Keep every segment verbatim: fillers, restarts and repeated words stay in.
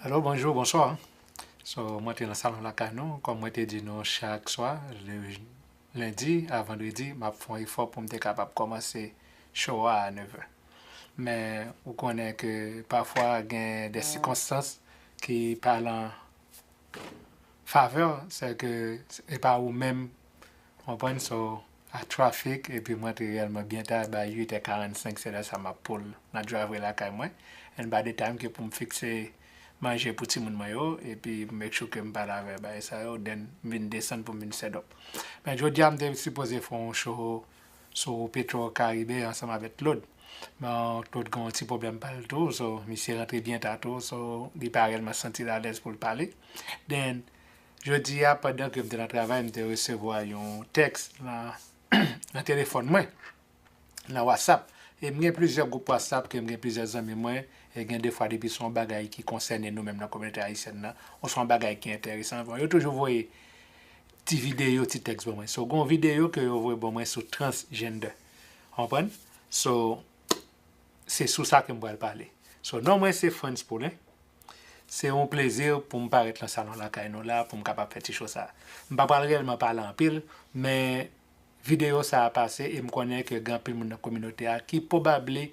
Hello, bonjou, bonswa. So, mwen te nan salon lakay nou, kòm mwen te di nou chak swa, le lendi a vandredi, m ap fè yon efò pou m te kapab kòmanse show a a nèv è. Men, ou konnen ke pafwa gen de sikonstans ki pa lan favè w, se ke e pa ou menm, konprann, so, a trafik, epi mwen te reyèlman byen ta, bay uit è karannsenk, se lè sa m ap pull nan driveway lakay mwen. And by the time ke pou m fikse manje pou timoun mwen yo, epi make sure ke m pale avè bagay sa yo, then m vin desann pou m vin set up. Men jodi a, m te sipoze fè yon show sou Petro Caribe ansanm avèk Claude. Men Claude gen yon ti pwoblèm pa l tou, so misye rantre byen ta tou, so li pa reyèlman santi l alèz pou l pale. Then, jodi a, pandan ke m te nan travay, m te resevwa yon tèks nan, nan telefòn mwen, nan WhatsApp. E m gen plizyè gwoup WhatsApp ke m gen plizyè zanmi mwen, e gen defwa depi se yon bagay ki konsène nou menm nan kominote ayisyèn nan, oswa yon bagay ki enteresan, bon, yo toujou voye ti videyo, ti tèks ban mwen. So, gen yon videyo ke yo voye ban mwen sou transgender. Konprann? So, se sou sa ke m pral pale. So, non mwen se Frantz Paulin. Se yon plezi pou m parèt lan salon lakay nou la, pou m kapab fè ti show sa. M pa pral reyèlman pale anpil, men videyo sa a pase e m konnen ke gen anpil moun nan kominote a ki probably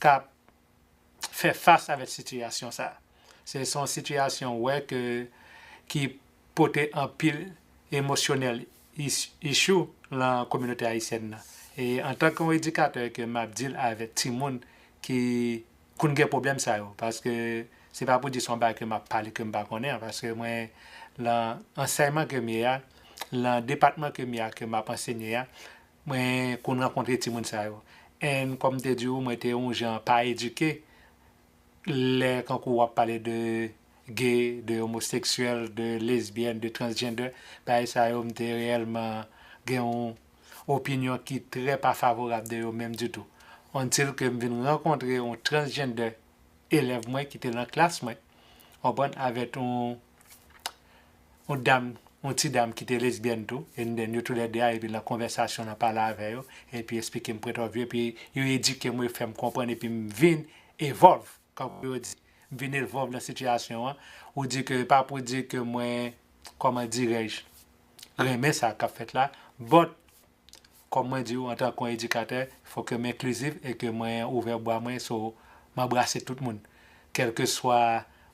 ka fè fas avèk sitiyasyon sa. Se, se yon sitiyasyon, w wè, ke, ki pote anpil emosyonèl is-, issue lan kominote ayisyèn nan. E antanke yon edikatè ke m ap deal avèk timoun ki konn gen pwoblèm sa yo, paske se pa pou di se yon bagay ke m ap pale ke m pa konnen an, paske mwen, lan ansèyman ke m ye a, lan depatman ke m ye a, ke m ap ansenye a, mwen konn rankontre timoun sa yo. And kòm m te di w, mwen te yon jan pa edike, lè kankou w ap pale de gay, de omoseksyèl, de lesbyèn, de transgender, bagay sa yo, m te reyèlman gen yon opinyon ki trè pa favorab de yo menm ditou. Until ke m vin rankontre yon transgender elèv mwen ki te nan klas mwen, konprann, avèk yon, yon dam, yon ti dam ki te lesbyèn tou, and then yo toulède a, epi nan konvèsasyon, nan pale avè yo, epi eksplike m point of view, epi yo edike m, yo fè m konprann, epi m vin evolve, kòm yo di. M vin evolve nan sitiyasyon an, ou di ke, pa pou di ke mwen, kòman dirèj, renmen sa k ap fèt la, but kòm mwen di w, antanke yon edikatè, fò ke m enklizif e ke mwen ouvè bra mwen, so, m anbrase tout moun. Kèlkeswa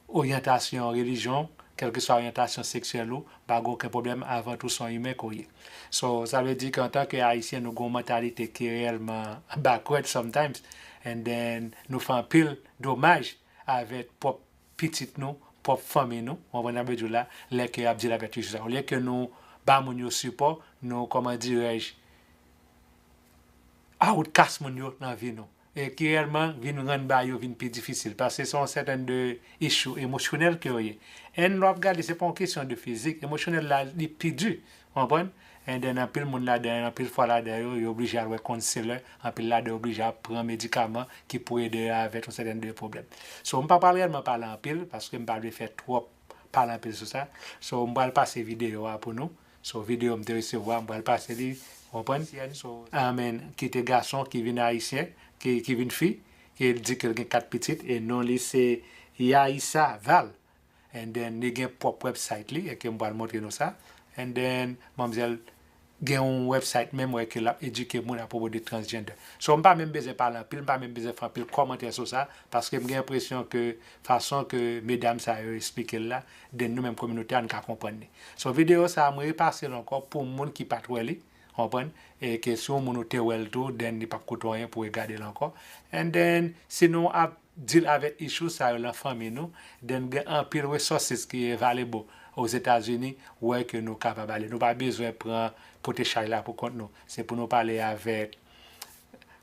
oryantasyon relijyon, kèlkeswa oryantasyon seksyèl ou, m pa gen okenn pwoblèm, avan tou se yon imen ke w ye. So, sa vle di ke antanke Ayisyen, nou gen yon mantalite ki reyèlman backward sometimes, and then nou fè anpil domaj avèk pwòp pitit nou, pwòp fanmi nou, w konprann sa m vle di w la, lè ke y ap deal avèk issue sa. Olye ke nou ba moun yo sipò, nou, kòman dirèj, outcast moun yo nan vi nou. E ki reyèlman vin rann bagay yo vin pi difisil, paske se yon sèten de issue emosyonèl ke yo ye. And lè w ap gade, se pa yon kesyon de fizik, emosyonèl la, li pi di. Ou konprann? And then anpil moun ladan, anpil fwa ladan yo, yo oblije al wè counselor, anpil ladan yo oblije al pran medikaman ki pou ede yo avèk yon sèten de pwoblèm. So, m pa pral reyèlman pale anpil, paske m pa vle fè twòp pale anpil sou sa. So, m pral pase videyo a pou nou. So, videyo m te resevwa, m pral pase li, ou konprann? So, amen, ki te gason, ki vin ayisyen, ki, ki vin fi, ki di ke l gen kat pitit, e non li se Yaisa Val. And then, li gen pwòp website li, e ke m pral montre nou sa. And then, manmzèl gen yon website menm, wè, ke l ap edike moun apwopo de transgender. So, m pa menm bezwen pale anpil, m pa menm bezwen fè anpil kòmantè sou sa, paske m gen enpresyon ke fason ke medam sa yo eksplike l la, then nou menm kominote a, n ka konprann li. So, videyo sa a, mwen repase l ankò pou moun ki pa t wè li, konprann, e ke si yon moun ou te wè l tou, then li p ap koute w anyen pou w regade l ankò. And then, si nou ap deal avèk issue sa yo lan fanmi nou, then gen anpil resources ki available Ozetazini, wè ke nou kapab ale. Nou pa bezwen pran pote chay la pou kont nou. Se pou nou pale avèk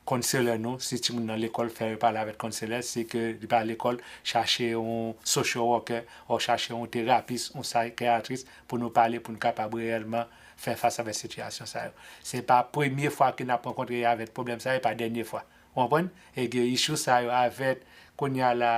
counselor nou, si timoun nan lekòl, fè yo pale avèk counselor, si ke li pa lekòl, chache yon social worker, ou chache yon terapis, yon psychiatrist, pou nou pale, pou nou kapab reyèlman fè fas avèk sitiyasyon sa yo. Se pa premye fwa ke n ap rankontre avèk pwoblèm sa yo, e pa dènye fwa. Ou konprann? E gen issue sa yo avèk, kounye a la,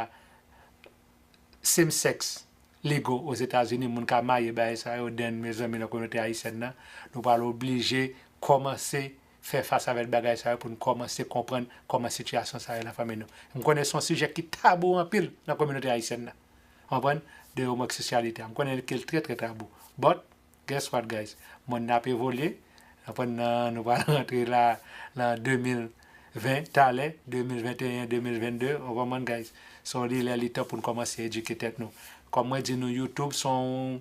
same sex legal Ozetazini, moun ka marye bagay sa yo, then, mezanmi, nan kominote ayisyèn nan, nou pral oblije kòmanse fè fas avèk bagay sa yo pou n kòmanse konprann kòman sitiyasyon sa yo lan fanmi nou. M konnen se yon sijè ki tabou anpil nan kominote ayisyèn nan. Konprann? De omòseksyalite a. M konnen ke l trè, trè tabou. But, guess what, guys? Monn nan ap evolye. Konprann? Nan, nou pral rantre la, nan de mil ven, talè, de mil venteyen, de mil vennde, ou konprann, guys? So, li lè, li tan pou n kòmanse edike tèt nou. Kòm mwen di nou, YouTube se yon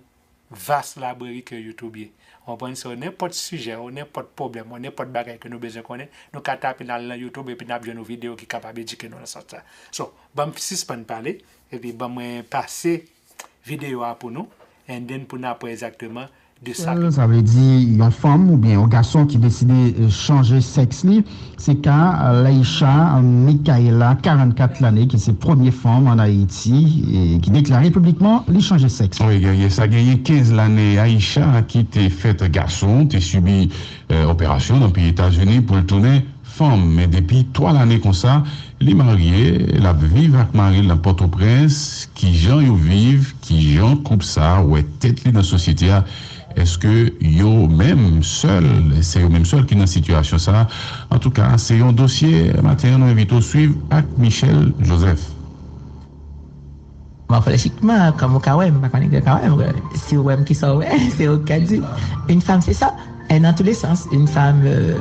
vas labreri ke YouTube ye. Ou konprann? So, nenpòt sijè, ou nenpòt pwoblèm, ou nenpòt bagay ke nou bezwen konnen, nou ka tape n al nan YouTube epi n ap jwenn yon videyo ki kapab edike nou nan sans sa. So, ban m sispann pale, epi ban mwen pase videyo a pou nou, and then pou n ap wè egzakteman de sa ke... Sa vle di yon fanm oubyen yon gason ki deside, eh, chanje sèks li. Se ka, eh, Laïcha Michaela, karannkat lane, ki se premye fanm ann Ayiti, eh, ki deklare piblikman li chanje sèks. Wi, genyen sa, genyen kenz lane, Aisha, ki te fèt gason, te sibi, eh, operasyon nan peyi Etazini pou l tounen fanm. Men depi twa lane konsa, li marye, l ap viv ak mari l nan Pòtoprens. Kijan yo viv, kijan koup sa a wè tèt li nan sosyete a? Èske yo menm sèl, se yo menm sèl ki nan sitiyasyon sa a? Antouka, se yon dosye maten an nou envite w swiv ak Michel Joseph. Mòfolojikman, kòm ou ka wè m, m pa konnen ki ka wè m, si w wè m, kisa w wè, se ou ki ka di. Une femme, c'est ça. Elle est dans tous les sens. Une femme, euh,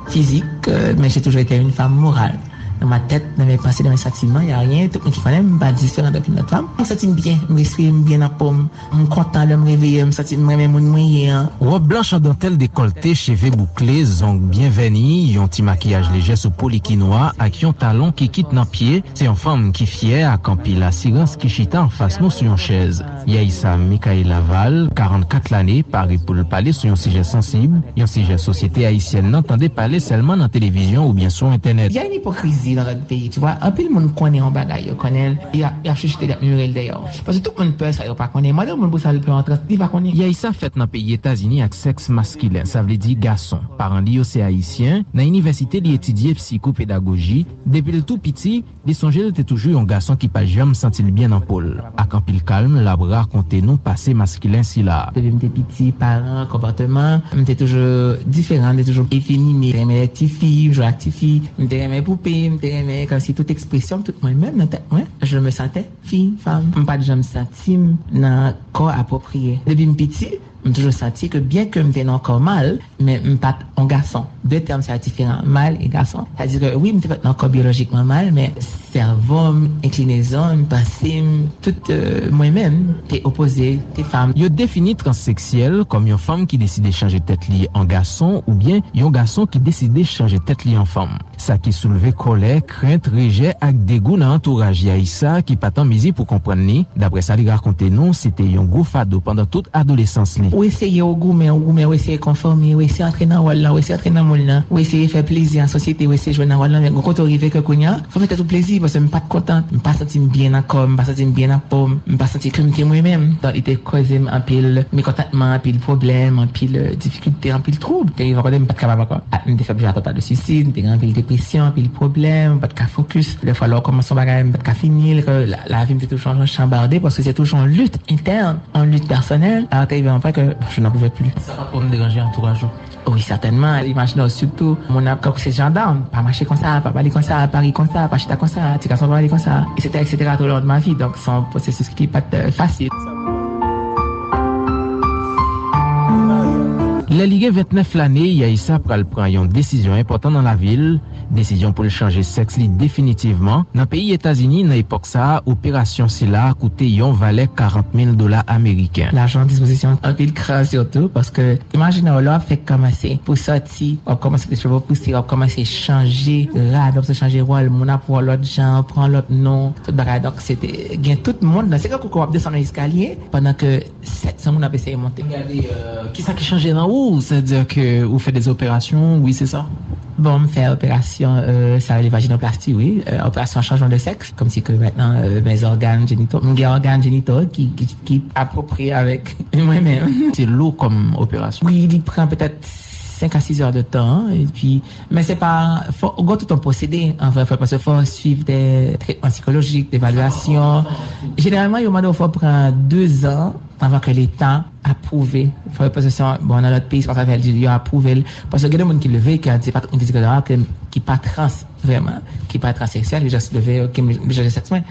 physique, euh, mais j'ai toujours été une femme morale. Dans ma tête, dans mes pensées, dans mes sentiments, il n'y a rien. Tout le monde qui connaît, m pa diferan de lòt fanm. M santi m byen, m respire, m byen nan po m. M kontan lè m reveye, m santi m renmen moun mwen ye an. Wòb blanch an dantèl dekòlte, cheve boukle, zong byen vèni, yon ti makiyaj lejè sou po li ki nwa ak yon talon ki kit nan pye, se yon fanm ki fyè ak anpil asirans ki chita anfas nou sou yon chèz. Yaïsa Michaela Val, karannkat lane, pare pou l pale sou yon sijè sansib, yon sijè sosyete ayisyèn nan tande pale sèlman nan televizyon oubyen sou entènèt. Il y a une hypocrisie dans notre pays, tu vois. Anpil moun konnen yon bagay, yo konnen l, y ap, y ap chouchoute l, y ap mimire l dèyè w. Paske tout moun pè sa, yo pa konnen. Mande yon moun pou sa l pè an trans, li pa konnen. Yaïsa fèt nan peyi Etazini ak sèks maskilen, sa vle di gason. Paran li yo se ayisyen. Nan inivèsite, li etidye psikopedagoji. Depi l tou piti, li sonje l te toujou yon gason ki pa janm santi l byen nan po l. Ak anpil kalm, l ap rakonte nou pase maskilen sila a. Depi m te piti, paran, konpòteman, m te toujou diferan, m te toujou efemine, renmen lè tifi, jwe ak tifi, m te renmen poupe, m te renmen, kòmsi tout ekspresyon m, tout mwen menm nan tèt mwen, je me sentais fille, femme. M pa t janm santi m nan kò apwopriye. Depi m piti, m toujou santi ke byen ke m te nan yon kò mal, men m pa t yon gason. De tèm sa diferan, mal e gason. Sa di ke wi, m te fèt nan yon kò biyolojikman mal, men sèvo m, enklinezon m, panse m, tout, euh, mwen menm te opoze, te fanm. Yo defini transeksyèl kòm yon fanm ki deside chanje tèt li an gason oubyen yon gason ki deside chanje tèt li an fanm. Sa ki soulve kòlè, krent, rejè ak degou nan antouraj Yaïsa ki pa t an mizi pou konprann li. Daprè sa li rakonte nou, se te yon gwo fado pandan tout adolesans li. Ou eseye, ou goumen, ou goumen, ou eseye konfòme, ou eseye antre nan wòl lan, ou eseye antre nan moul lan, ou eseye fè plezi an sosyete, ou eseye jwe nan wòl lan, men gon kote w rive ke kounye a, fò w fè tèt ou plezi, paske m pa t kontan, m pa santi m byen nan kò m, m pa santi m byen nan po m, m pa santi ke m te mwen menm. Donk, li te koze m anpil mekontantman, anpil pwoblèm, anpil, euh, difikilte, anpil twoub. Te rive yon kote m pa t kapab ankò. M te fè plizyè tantata de swisid, m te gen anpil depresyon, anpil pwoblèm, m pa t ka fokis. Dèfwa, lè w kòmanse yon bagay, m pa t ka fini l, ke la, lavi m te toujou chanbade, paske se toujou yon lit entèn, yon lit pèsonèl. Alò, te rive yon pwen ke je n'en pouvais plus. Sa pa twò deranje antouraj ou? Wi, sètènman. Imajine w sitou, moun ap, kòm se jandam, pa mache konsa, pa pale konsa, pa ri konsa, pa chita konsa, ti gason pa pale konsa, etsetera, etsetera, tout le long de ma vie. Donk, se yon pwosesis ki pa t, euh, fasil. Lè li gen ventnèf lane, Yaïsa pral pran yon desizyon enpòtan nan lavi l, desizyon pou l chanje sèks li definitivman. Nan peyi Etazini, nan epòk sa a, operasyon sila a koute yon valè karant mil dola ameriken. Lajan an dispozisyon anpil kran sitou, paske imajine w, lè w ap fèk kòmanse pou sòti, w ap kòmanse kite cheve w pouse, w ap kòmanse chanje rad, w ap chanje wòl, moun ap wè w lòt jan, pran lòt non, tout bagay. Donk, se te, gen tout mond nan, se tankou ke w ap desann yon eskalye, pandan ke sèt san moun ap eseye monte. Gade, euh, kisa ki chanje nan ou, sètadi ke ou fè de operasyon, wi, se sa? Bon, m fè operasyon, euh, sa rele vajinoplasti, wi. Euh, operasyon chanjman de sèks, kòmsi ke mentnan, euh, mes organes génitaux, m gen ògàn jenito ki, ki, ki apwopriye avèk mwen menm. Se lou kòm operasyon? Wi, li pran petèt senk a sis è de tan, epi, men se pa, fò, gen tout yon pwosede, an vrè, fò, paske fò w swiv de tretman sikolojik, de evalyasyon. Jeneralman, yo mande w fò w pran de zan anvan ke Leta apwouve. Fò yo poze kesyon, bon, nan lòt peyi, se pa sa fè yo apwouve l. Paske gen de moun ki leve, ki an di, pa tout moun ki di ke, ki, ki pa trans, vrèman, ki pa transeksyèl, ki jis leve, ki m chanje sèks mwen.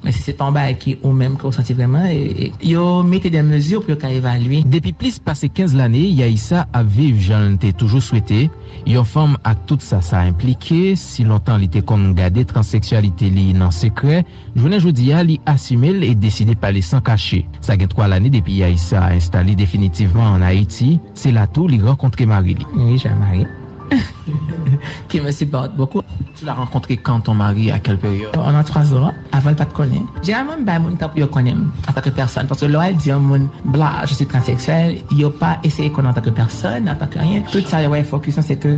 Men si se pa yon bagay ki ou menm ke w santi vrèman, e, e, yo mete de mezi pou yo ka evalye. Depi plis pase kenz lane, Yaïssa ap viv jan l te toujou swete, yon fanm ak tout sa sa enplike. Si lontan li te konn gade transseksyalite li nan sekrè, jounen jodi a, li asime l e deside pale san kache. Sa gen twa lane depi Yaïssa enstale definitivman ann Ayiti. Se la tou li rankontre mari li. Oui, j'ai un mari qui me supporte beaucoup. Tu l'as rencontré quand, ton mari, à quelle période? On a trois ans. Avan, l pa t konnen. Jeneralman, m bay moun tan pou yo konnen m antanke pèsòn. Paske lè w al di yon moun, bla, je suis transsexuel, yo pa eseye konnen antanke pèsòn, antanke anyen. Tout sa yo wè fokis yo, se ke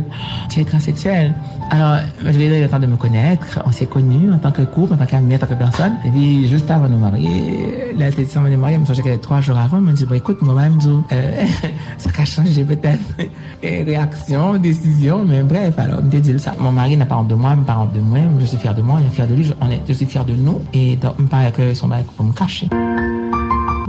tu es transsexuel. Alors, je lui ai donné le temps de me connaître. On s'est connus en tant que couple, en tant qu'amis, en tant que personne. Et puis, juste avant de nous marier, là, c'était avant de marier, je me souviens que trois jours avant, je me dis, bon, écoute, moi, même, euh, ça a changé peut-être. E, reyaksyon, desizyon, men bref, alò, m te di l sa. Mon mari n'a pas honte de moi, m pa wont de mwen, je suis fière de moi, je suis fière de lui, je, on est, je suis fière de nous, e donk, m pa wè ke se yon bagay pou m kache.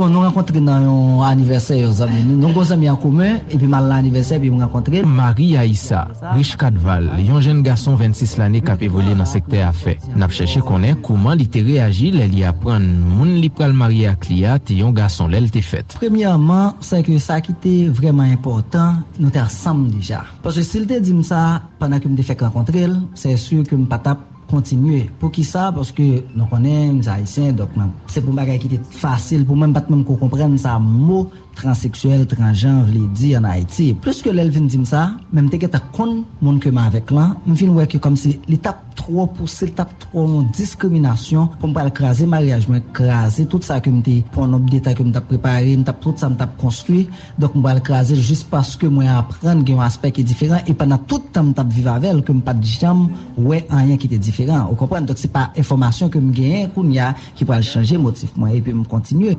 Bon, nou rankontre nan yon anivèsè yon zanmi nou. Nou gon zanmi an komen, epi m al nan anivèsè, epi m rankontre l. Marie Aissa, Rich Cadval, yon jèn gason vennsis lane k ap evolye nan sektè a fè. N ap chèche konnen kouman li te reyaji lè li aprann moun li pral marye ak li a te yon gason lè l te fèt. Premyèman, sè ke sa ki te vrèman enpòtan, nou te ansanm deja. Paske si l te di m sa pandan ke m te fèk rankontre l, sè si ke m pa t ap kontinye. Poukisa? Paske nou konnen, m se ayisyen, donk, se pou yon bagay ki te fasil pou mwen, m pa t menm ko konprann sa mo transeksyèl, transjan vle di ann Ayiti. Pliske lè l vin di m sa, men m te gentan konn moun ke m avèk lan, m vin wè ke kòmsi li t ap twò pouse, li t ap twò yon diskriminasyon pou m pral kraze maryaj mwen, kraze tout sa ke m te, pran nòb deta ke m t ap prepare, m t ap, tout sa m t ap konstwi. Donk, m pral kraze l jis paske mwen aprann gen yon aspè ki diferan, e pandan tout tan m t ap viv avè l, ke m pa t janm wè anyen ki te diferan. Ou konprann? Donk, se pa enfòmasyon ke m genyen kounye a ki pral chanje motif mwen, epi m kontinye.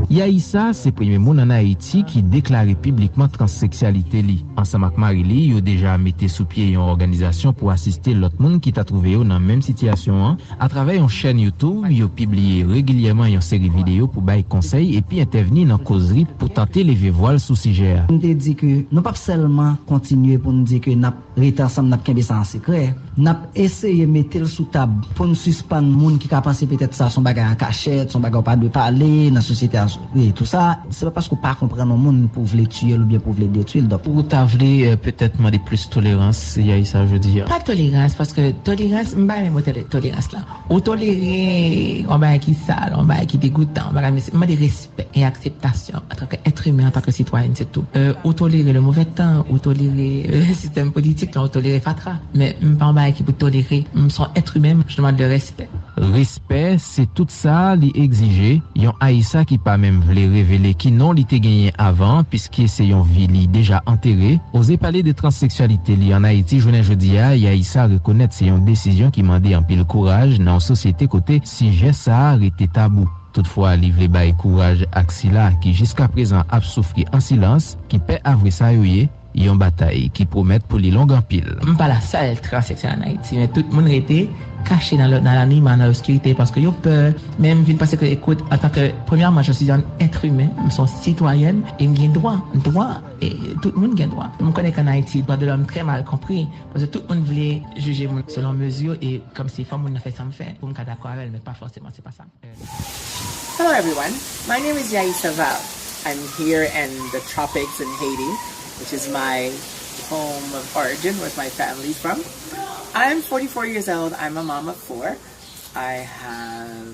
Yaïssa se premye moun ann Ayiti ki deklare piblikman transeksyalite li. Ansanm ak mari li, yo deja mete sou pye yon òganizasyon pou asiste lòt moun ki ta twouve yo nan menm sitiyasyon an. Atravè yon chèn YouTube, yo pibliye regilyèman yon seri videyo pou bay konsèy epi entèvni nan kozri pou tante leve vwal sou sijè a. M te di ke nou p ap sèlman kontinye pou n di ke n ap rete ansanm, n ap kenbe sa an sekrè. N ap eseye mete l sou tab pou n sispann moun ki ka panse petèt sa se yon bagay an kachèt, se yon bagay ou pa dwe pale nan sosyete a, e tou sa. Se pa paske w pa konprann yon moun pou w vle tiye l oubyen pou w vle detwi l. Donk, ou ta vle, euh, petèt mande plis tolerans, Yaïssa, jodi a? Pa tolerans, paske tolerans, m pa renmen mo tole-, tolerans la. Ou tolere yon bagay ki sal, yon bagay ki degoutan, yon bagay, m mande respè e akseptasyon antanke èt imen, antanke sitwayèn, se tou. Euh, ou tolere le mauvais temps, ou tolere, euh, sistèm politik la, ou tolere fatra. Men m pa yon bagay ki pou tolere. M se yon èt imen, je demande le respect. Respè, se tout sa li egzije. Yon Aissa ki pa menm vle revele ki non li te genyen avan, piske se yon vi li deja antere. Oze pale de transseksyalite li ann Ayiti jounen jodi a, Yaïssa rekonèt se yon desizyon ki mande anpil kouraj nan yon sosyete kote sijè sa a rete tabou. Toutfwa, li vle bay kouraj ak sila ki jiskaprezan ap soufri an silans, ki pè avwe sa yo ye, yon batay ki pwomèt pou li long anpil. M pa la sèl transseksyèl ann Ayiti, men tout moun rete kache nan, nan lanima, nan loskirite, paske yo pè. Men m vin panse ke, ekout, antanke, premyèman, je suis un être humain, m se yon sitwayèn, e m gen dwa, dwa, e tout moun gen dwa. M konnen ke ann Ayiti, dwa de lòm trè mal konpri, paske tout moun vle jije moun selon mezi yo, e kòmsi fò moun nan fè sa m fè pou m ka dakò avè l, men pa fòseman, se pa sa. Hello, everyone. My name is Yaïssa Val. I'm here in the tropics in Haiti, which is my home of origin, where my family's from. I'm forty-four years old. I'm a mom of four. I have,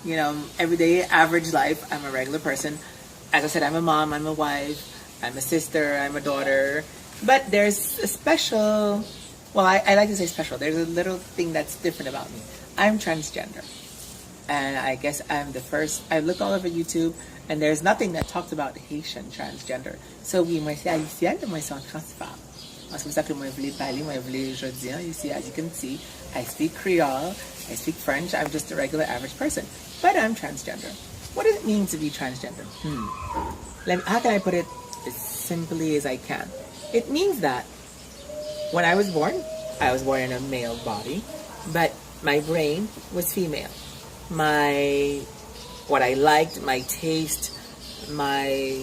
you know, everyday average life. I'm a regular person. As I said, I'm a mom, I'm a wife, I'm a sister, I'm a daughter. But there's a special, well, I, I like to say special. There's a little thing that's different about me. I'm transgender. And I guess I'm the first. I look all over YouTube, and there's nothing that talks about Haitian transgender. So, wi, mwen se Ayisyèn, mwen se yon transfèm. An, se pou sa ke mwen vle pale, mwen vle jodi an, you see, as you can see, I speak Creole, I speak French, I'm just a regular average person. But I'm transgender. What does it mean to be transgender? Hmm. Let me, how can I put it as simply as I can? It means that when I was born, I was born in a male body, but my brain was female. My, what I liked, my taste, my,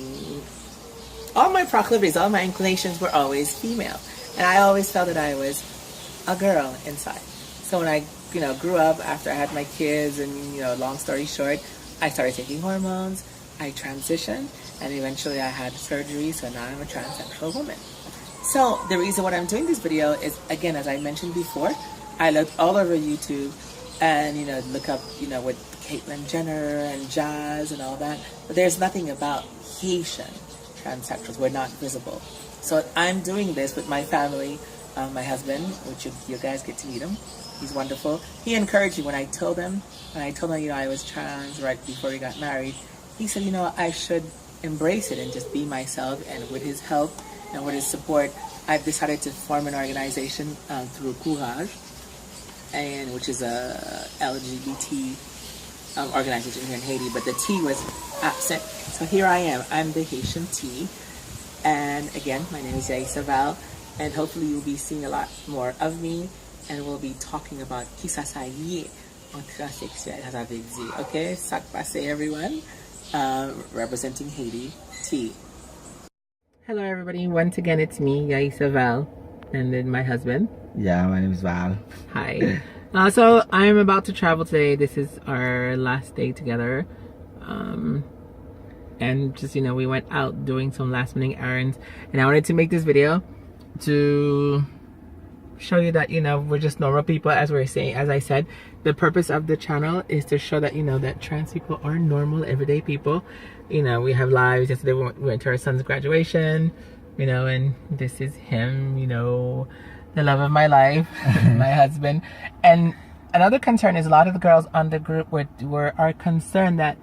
all my proclivities, all my inclinations were always female. And I always felt that I was a girl inside. So when I, you know, grew up, after I had my kids, and, you know, long story short, I started taking hormones, I transitioned, and eventually I had surgery, so now I'm a transsexual woman. So the reason what I'm doing this video is, again, as I mentioned before, I looked all over YouTube and, you know, look up, you know, with Caitlyn Jenner and Jazz and all that. But there's nothing about Haitian transsexuals. We're not visible. So I'm doing this with my family, uh, my husband, which you, you guys get to meet him. He's wonderful. He encouraged me when I told him, when I told him, you know, I was trans right before we got married. He said, you know, I should embrace it and just be myself. And with his help and with his support, I've decided to form an organization, um, through Courage, and which is a L G B T, um, organization here in Haiti, but the T was absent. So here I am. I'm the Haitian T. And again, my name is Yaisa Val, and hopefully you'll be seeing a lot more of me, and we'll be talking about kisa sa ye, an transeksyèl, sa sa vle di, ok? Sa k pase, everyone? Uh, representing Haiti, T. Hello, everybody. Once again, it's me, Yaisa Val, and then my husband. Yeah, my name is Val. Hi. Uh, so I'm about to travel today. This is our last day together. Um, and just, you know, we went out doing some last minute errands. And I wanted to make this video to show you that, you know, we're just normal people, as we're saying. As I said, the purpose of the channel is to show that, you know, that trans people are normal, everyday people. You know, we have lives. Yesterday we went, we went to our son's graduation, you know, and this is him, you know, the love of my life, my husband. And another concern is a lot of the girls on the group were, were are concerned that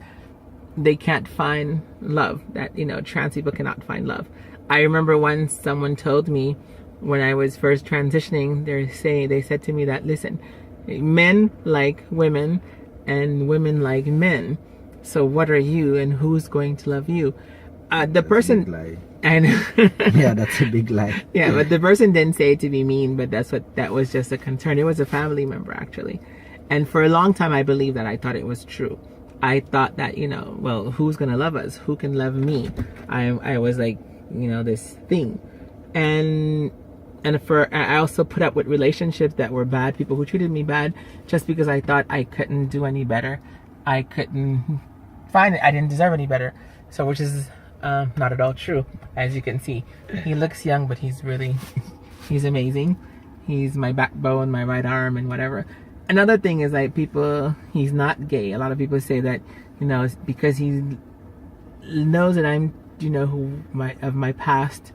they can't find love, that, you know, trans people cannot find love. I remember once someone told me when I was first transitioning, they say they said to me that, listen, men like women and women like men. So what are you and who's going to love you? Uh, the person Big lie. And Yeah, that's a big lie. Yeah, but the person didn't say it to be mean, but that's what that was just a concern. It was a family member, actually. And for a long time I believed that. I thought it was true. I thought that, you know, well, who's gonna love us? Who can love me? I I was like, you know, this thing. And and for I also put up with relationships that were bad, people who treated me bad, just because I thought I couldn't do any better. I couldn't find it. I didn't deserve any better. So, which is um, not at all true, as you can see. He looks young, but he's really, he's amazing. He's my backbone, my right arm, and whatever. Another thing is, like, people, he's not gay. A lot of people say that, you know, it's because he knows that I'm, you know, who my, of my past,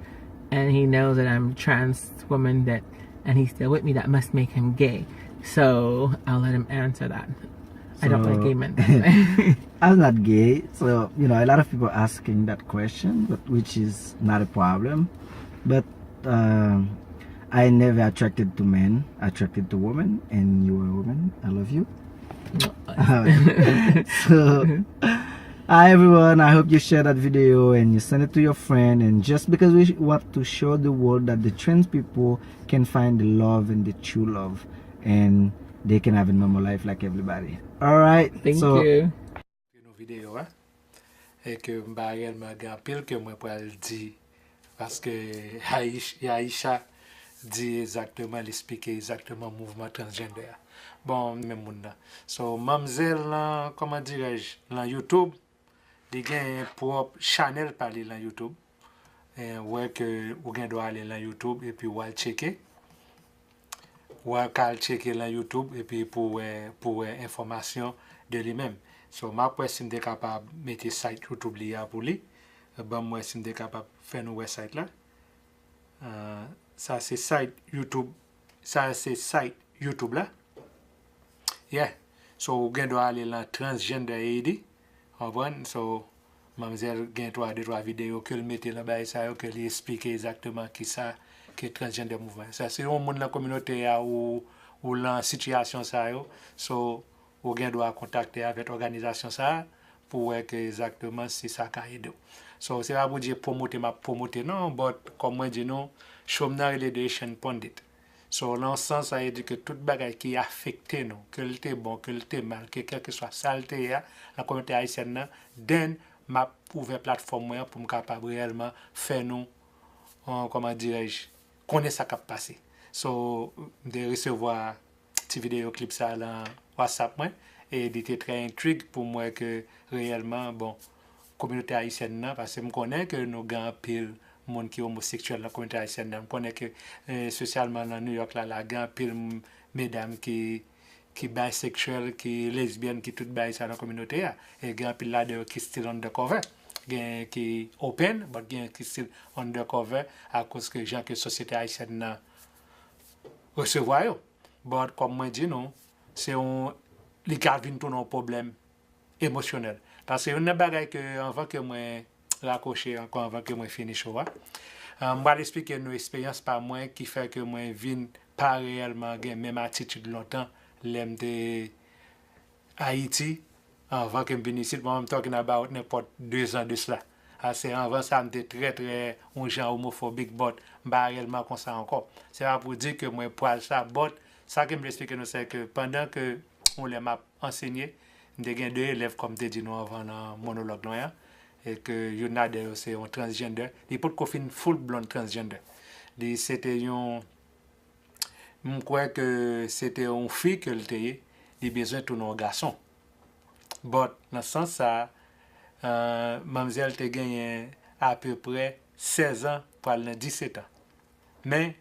and he knows that I'm trans woman, that, and he's still with me, that must make him gay. So I'll let him answer that. I don't like gay men. I'm not gay, so, you know, a lot of people asking that question, but which is not a problem. But um, I never attracted to men, attracted to women, and you are a woman. I love you. Alright. So, hi everyone, I hope you share that video and you send it to your friend. And just because we want to show the world that the trans people can find the love and the true love, and they can have a normal life like everybody. Alright. Thank So, you. Nou videyo a. E ke m pa rèlman gen anpil ke mwen pral di. Paske Yaisha di egzakteman, li eksplike egzakteman mouvman transgender a. Bon, menm moun nan. So, manmzèl lan, kòman dirais-je, lan YouTube, li gen pwòp chanèl pa li lan YouTube. E, ou wè ke ou gen dwa ale lan YouTube epi w al tcheke. Ou ka al tcheke lan YouTube epi pou wè, pou wè enfòmasyon de li menm. So, m ap wè si m te kapab mete site YouTube li a pou li. Ban m wè si m te kapab fè nou wè site la. Ah, sa se site YouTube. Sa se site YouTube la. Yeah. So, ou gen dwa ale lan Transgender A D. Konprann? So, manmzèl gen twa, de twa videyo ke l mete lan bagay sa yo, ke li eksplike egzakteman kisa ke transgender mouvman. Sa se yon moun lan kominote a ou, ou lan sitiyasyon sa yo. So, ou gen dwa kontakte avèk òganizasyon sa a pou wè ke egzakteman si sa ka ede w. So, se pa pou di pwomote m ap pwomote non, but kòm mwen di nou, show m nan rele The Haitian Pundit. So, lan yon sans, sa vle di ke tout bagay ki afekte nou, ke l te bon, ke l te mal, ke kèlkeswa sa l te ye a, lan kominote ayisyèn nan, then m ap ouvè platfòm mwen an pou m kapab reyèlman fè nou, euh, kòman dirais-je, konnen sa k ap pase. So, m te resevwa ti videyo klip sa lan WhatsApp mwen, e li te trè entrig pou m wè ke reyèlman, bon, kominote ayisyèn nan, paske m konnen ke nou gen anpil moun ki omoseksyèl nan kominote ayisyèn nan. M konnen ke, eh, espesyalman nan New York la, la gen anpil m- medam ki, ki bisexual, ki lesbyèn, ki tout bagay sa nan kominote a. E gen anpil ladan yo ki still undercover. Gen ki open, but gen ki still undercover akoz ke jan ke sosyete ayisyèn nan resevwa yo. But kòm mwen di nou, se yon, li ka vin tounen yon pwoblèm emosyonèl. Paske youn nan bagay ke, anvan ke mwen rakwoche ankò, anvan ke mwen fini show a, eh, m pral eksplike nou eksperyans pa mwen ki fè ke mwen vin pa reyèlman gen menm atitid lontan lè m te Ayiti, anvan ke m vin isit, mwen, I'm talking about nenpòt de zan de sila. Ase anvan sa, m te trè, trè, yon jan omofobik, but m pa reyèlman konsa ankò. Se pa pou di ke mwen pral sa, but sa ke m vle eksplike nou, se ke pandan ke yon lè m ap ansenye, m te gen de elèv, kòm m te di nou anvan nan monolog mwen an, e ke youn ladan yo se yon transgender. Li potko fin full blown transgender. Li se te yon, m kwè ke se te yon fi ke l te ye, li bezwen tounen yon gason. But, nan sans sa, eh, manmzèl te genyen apeprè sèz an, pral nan disèt an. Men,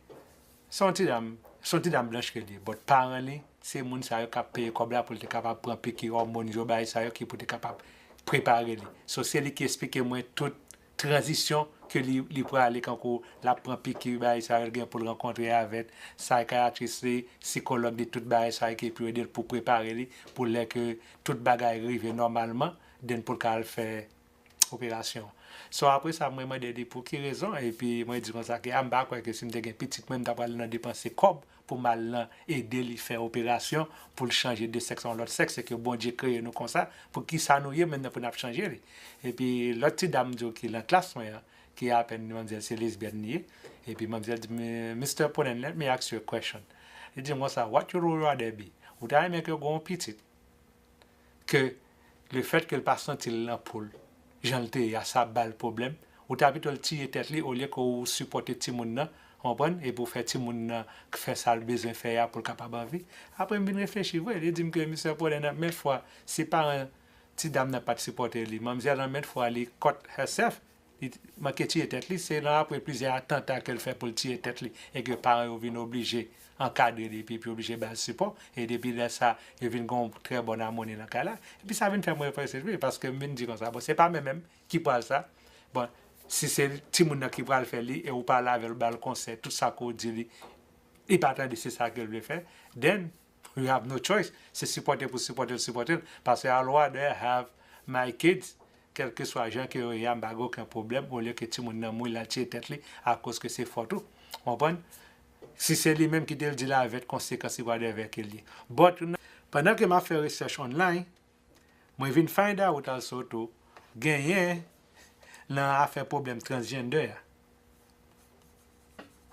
se yon ti dam, se yon ti dam blanch ke li ye. But paran li, se moun sa yo k ap peye kòb la pou l te kapab pran piki òmòn yo, bagay sa yo ki pou te kapab prepare li. So, se li ki eksplike mwen tout tranzisyon ke li, li prale, kankou l ap pran piki, bagay sa yo, l gen pou l rankontre avèk psychiatrist li, sikològ li, tout bagay sa yo ki pou ede l, pou prepare li pou lè ke tout bagay rive nòmalman, then pou l ka al fè operasyon. So, apre sa, mwen mande li pou ki rezon, epi mwen di konsa ke, a, m pa kwè ke si m te gen pitit mwen, m ta pral nan depanse kòb pou m al nan ede li fè operasyon, pou l chanje de sèks a yon lòt sèks, se ke Bondye kreye nou konsa, pou ki sa nou ye menm nan pou n ap chanje li? Epi lòt ti dam di w ki lan klas mwen an, ki apèn, manmzèl se lesbyèn li ye, epi manmzèl di, "Mi- Mister Ponen, let me ask you a question." Li di m konsa, "What you would rather be?" Ou ta renmen ke w gen yon pitit ke lefèt ke l pa santi l nan po l, jan l te ye a, sa ap ba l pwoblèm, ou ta pito l tiye tèt li olye ke w sipòte timoun nan, w konprann, epi w fè timoun nan fè sa l bezwen fè a pou l kapab anvi. Apre m vin reflechi vre, li di m ke Mister Ponen, anpil fwa, si paran ti dam nan pa t sipòte li, manmzèl anpil fwa li cut herself, li manke tiye tèt li, se nan apre plizyè atanta ke l fè pou l tiye tèt li, e ke paran yo vin oblije ankadre li, epi, epi oblije ba l sipò, e depi lè sa, yo vin gen yon trè bòn amoni nan kay la. Epi sa vin fè mwen reflechi, wi, paske m vin di konsa, bon, se pa mwen menm ki pral sa. Bon, si se timoun nan ki pral fè li, e ou pale avè l, ou ba l konsèy, tout sa ke w di li, li pa tande se sa ke l vle fè, then you have no choice. Se sipòte pou sipòte l, sipòte l. Paske I rather have my kids, kèlkeswa jan ke yo ye a, m pa gen okenn pwoblèm, olye ke timoun nan mouri, l al tiye tèt li, akoz ke se fòt ou. Ou konprann? Si se li menm ki te l di l avèk konsekans li pral avèk li. But, pandan ke m ap fè rechèch online, mwen vin find out also tou, genyen nan afè pwoblèm transgender a.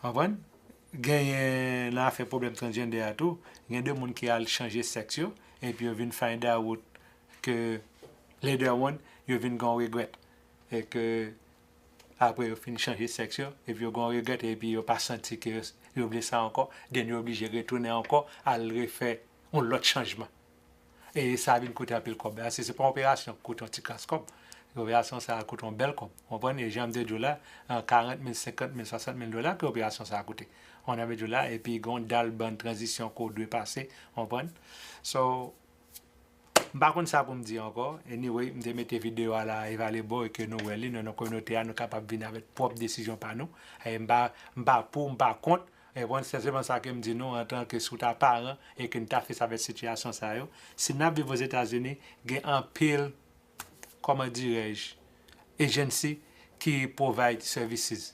Konprann? Genyen nan afè pwoblèm transgender a tou, gen de moun ki al chanje sèks yo, epi yo vin find out ke later on, yo vin gen yon regret. E ke apre yo fin chanje sèks yo, epi yo gen yon regret, epi yo pa santi ke yo, yo vle sa ankò, then yo oblije retounen ankò, al refè yon lòt chanjman. E sa vin koute anpil kòb. Paske se pa yon operasyon ki koute yon ti kras kòb. Operasyon sa a koute yon bèl kòb. Ou konprann? E jan m te di w la, an karant mil, senkant mil, swasant mil dola ke operasyon sa a koute. Ou konprann sa m vle di w la, epi gen yon dal bann tranzisyon ke w dwe pase, ou konprann? So, m pa konn sa pou m di ankò. Anyway, m te mete videyo a la available e ke nou wè li, nou nan kominote a, nou kapab vin avèk pwòp desizyon pa nou. E m pa, m pa pou, m pa kont, e bon, se sèlman sa ke m di nou, antanke si w ta paran e ke n ta fes avèk sitiyasyon sa yo. Si n ap viv Ozetazini, gen anpil, kòman dirèj, agency ki provide services,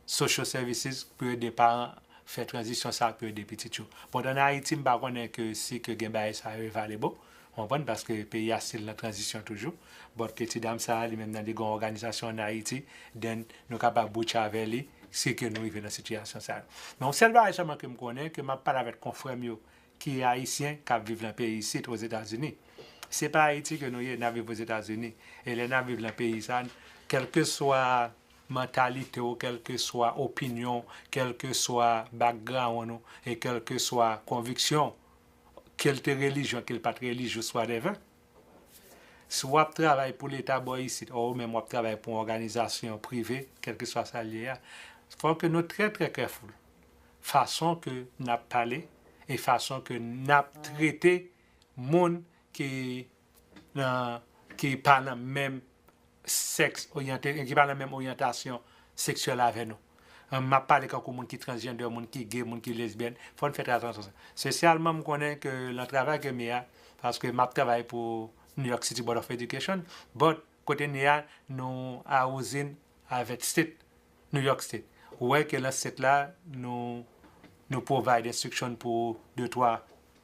social services, pou ede paran fè tranzisyon sa, pou ede pitit yo. But an Ayiti, m pa konnen ke si ke gen bagay sa yo available, ou konprann, paske peyi a still nan tranzisyon toujou. But ke ti dam sa a, li menm nan li gen yon òganizasyon an Ayiti, then nou kapab reach avè li, si ke nou rive nan sitiyasyon sa yo. Men yon sèl bagay sèlman ke m konnen, ke m ap pale avèk konfrè m yo ki ayisyen, k ap viv nan peyi isit, Ozetazini. Se pa Ayiti ke nou ye, n ap viv Ozetazini. E lè n ap viv nan peyi sa, kèlkeswa mantalite w, kèlkeswa opinyon, kèlkeswa background ou, e kèlkeswa konviksyon, ke l te relijyon, ke l pa t relijyous, whatever. Si w ap travay pou Leta bò isit, o ou menm w ap travay pou yon òganizasyon prive, kèlkeswa sa l ye a, fò ke nou trè, trè careful. Fason ke n ap pale e fason ke n ap trete moun ki nan, ki pa nan menm sèks oryante, ki pa nan menm oryantasyon seksyèl avè nou. M ap pale kankou moun ki transjandè, moun ki gay, moun ki lesbyèn. Fò n fè trè atansyon. Sosyalman, m konnen ke nan travay ke m ye a, paske m ap travay pou New York City Board of Education, but kote n ye a, nou a ouzin avèk state, New York State. Ou wè ke nan state la, nou, nou provide instruction pou de twa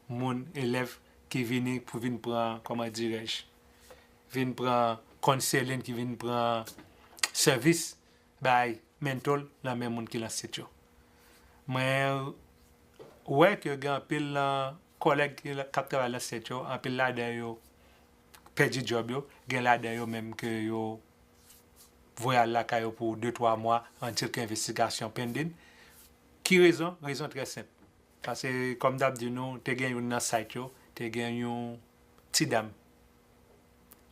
moun, elèv ki vini pou vin pran, kòman dirais-je, vin pran counseling, ki vin pran sèvis bay mental nan men moun ki nan state yo. Mwen wè ke gen anpil nan kòlèg ki la, k ap travay nan state yo, anpil ladan yo pèdi djòb yo, gen ladan yo menm ke yo voye al lakay yo pou de twa mwa, until ke envestigasyon pending. Ki rezon? Rezon trè senp. Paske, kòm m t ap di nou, te gen youn nan site yo, te gen yon ti dam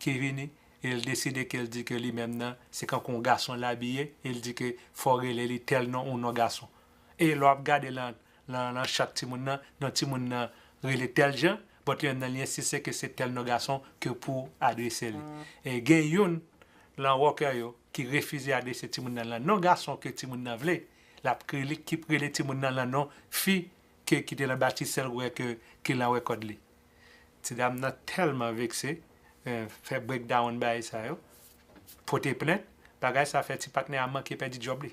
ki vini, e l deside ke l di ke li menm nan, se kankou yon gason l abiye, e l di ke fò w rele li tèl non, yon non gason. E lè w ap gade lan, lan, lan chat timoun nan, non timoun nan rele tèl jan, but li menm nan li ensiste ke se tèl non gason ke pou adrese li. E gen youn lan worker yo ki refize adrese timoun nan lan non gason ke timoun nan vle, l ap rele, ki rele timoun nan lan non fi ke, ki te nan bati sèl wè ke, ki lan rèkòd li. Ti dam nan tèlman vekse, eh, fè breakdown bagay sa yo, pote plent, bagay sa fè ti patnè a manke pèdi djòb li.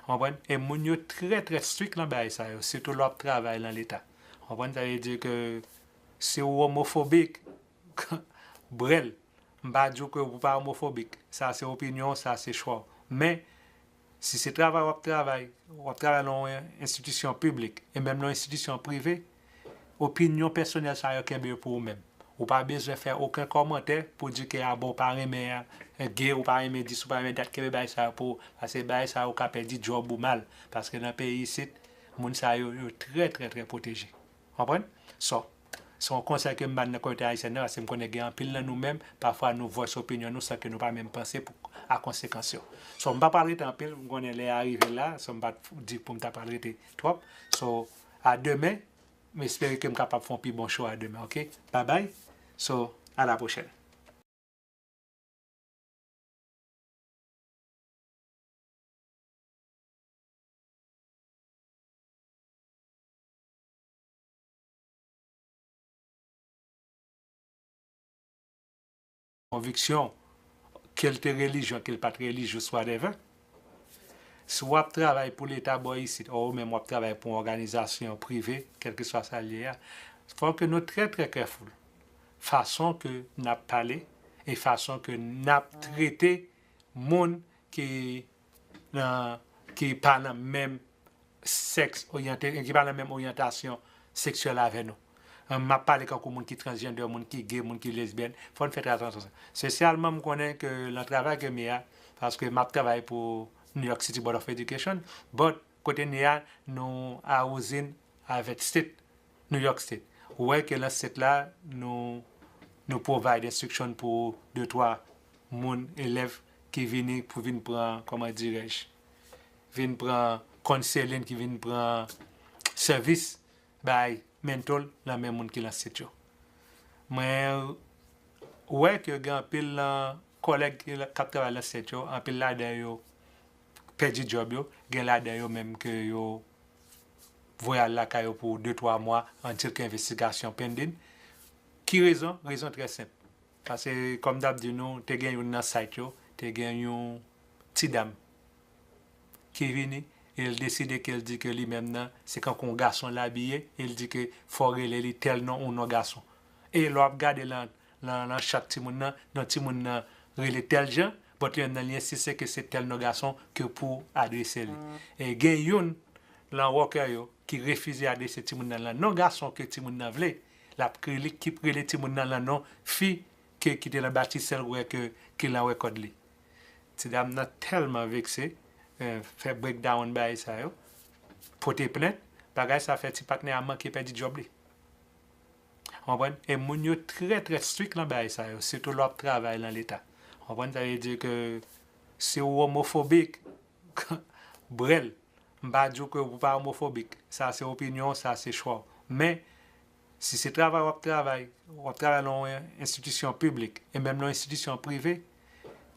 Ou konprann? E moun yo trè, trè strict lan bagay sa yo, sitou lè w ap travay lan Leta. Ou konprann? Sa vle di ke si w omofobik, brèl. M pa di w ke w pa omofobik. Sa se opinyon w, sa se chwa w. Men, si se travay w ap travay, w ap travay lan yon enstitisyon piblik, e menm lan yon enstitisyon prive, opinyon pèsonèl sa yo kenbe yo pou ou menm. Ou pa bezwen fè okenn kòmantè pou di ke, a bon, ou pa renmen, eh, gay, ou pa renmen dis, ou pa renmen dat, kenbe bagay sa yo pou ou, paske bagay sa yo ka pèdi djòb ou mal, paske nan peyi isit, moun sa yo, yo trè, trè, trè pwoteje. Konprann? So, se yon konsèy ke m ba n nan kominote ayisyèn nan, paske m konnen gen anpil nan nou menm, pafwa nou voice opinyon nou san ke nou pa menm panse pou, a konsekans yo. So, m pa pral rete anpil, m konnen lè a rive la, so m pa t di pou m ta pral rete twòp. So, a demen, m espere ke m kapab fè yon pi bon show a demen, ok? Bye bye. So, a la pwochèn. Konviksyon, ke l te relijyon, ke l pa t relijyous, whatever. Si w ap travay pou Leta bò isit, o ou menm w ap travay pou yon òganizasyon prive, kèlkeswa sa l ye a, fò ke nou trè, trè careful. Fason ke n ap pale e fason ke n ap trete moun ki nan, ki pa nan menm sèks oryante, ki pa nan menm oryantasyon seksyèl avè nou. M ap pale kankou moun ki transjandè, moun ki gay, moun ki lesbyèn. Fò n fè trè atansyon. Sosyalman, m konnen ke lan travay ke m ye a, paske m ap travay pou New York City Board of Education, but kote n ye a, nou a ouzin avèk state, New York State. Ou wè ke lan state la, nou, nou provide instruction pou de twa moun, elèv ki vini pou vin pran, kòman dirais-je, vin pran counseling, ki vin pran sèvis bay mental lan men moun ki lan state yo. Mwen wè ke gen anpil nan kòlèg ki la, k ap travay lan state yo, anpil ladan yo pèdi djòb yo, gen ladan yo menm ke yo voye al lakay yo pou de twa mwa, until ke envestigasyon pending. Ki rezon? Rezon trè senp. Paske, kòm m t ap di nou, te gen youn nan site yo, te gen yon ti dam ki vini, e l deside ke l di ke li menm nan, se kankou yon gason l abiye, e l di ke fò w rele li tèl non, yon non gason. E lè w ap gade lan, lan, lan chat timoun nan, non timoun nan rele tèl jan, but li menm nan li ensiste ke se tèl non gason ke pou adrese li. E gen youn lan worker yo ki refize adrese timoun nan lan non gason ke timoun nan vle, l ap rele, ki rele timoun nan lan non fi ke, ki te nan bati sèl wè ke, ki lan rèkòd li. Ti dam nan tèlman vekse, eh, fè breakdown bagay sa yo, pote plent, bagay sa fè ti patnè a manke pèdi djòb li. Konprann? E moun yo trè, trè strik nan bagay sa yo, sitou lè w ap travay nan Leta. Konprann? Sa vle di ke si w omofobik, brèl. M pa di w ke ou pa omofobik. Sa se opinyon w, sa se chwa w. Men, si se travay w ap travay, w ap travay nan yon enstitisyon piblik, e menm nan yon enstitisyon prive,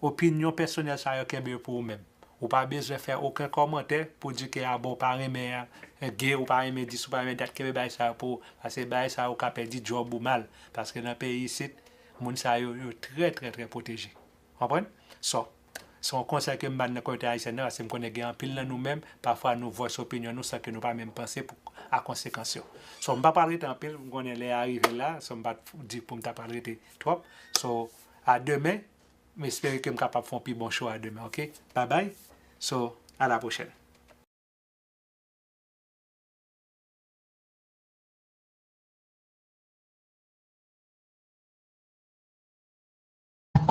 opinyon pèsonèl sa yo kenbe yo pou ou menm. Ou pa bezwen fè okenn kòmantè pou di ke, a bon, ou pa renmen, eh, gay, ou pa renmen dis, ou pa renmen dat, kenbe bagay sa yo pou ou, paske bagay sa yo ou ka pèdi djòb ou mal, paske nan peyi isit, moun sa yo, yo trè, trè, trè pwoteje. Konprann? So, se yon konsèy ke m ba n nan kominote ayisyèn nan, paske m konnen gen anpil nan nou menm, pafwa nou voice opinyon nou san ke nou pa menm panse pou, a konsekans yo. So, m pa pral rete anpil, m konnen lè a rive la, so m pa t di pou m ta pral rete twòp. So, a demen, m espere ke m kapab fè yon pi bon show a demen, oke? Bye bye. So, à la prochaine.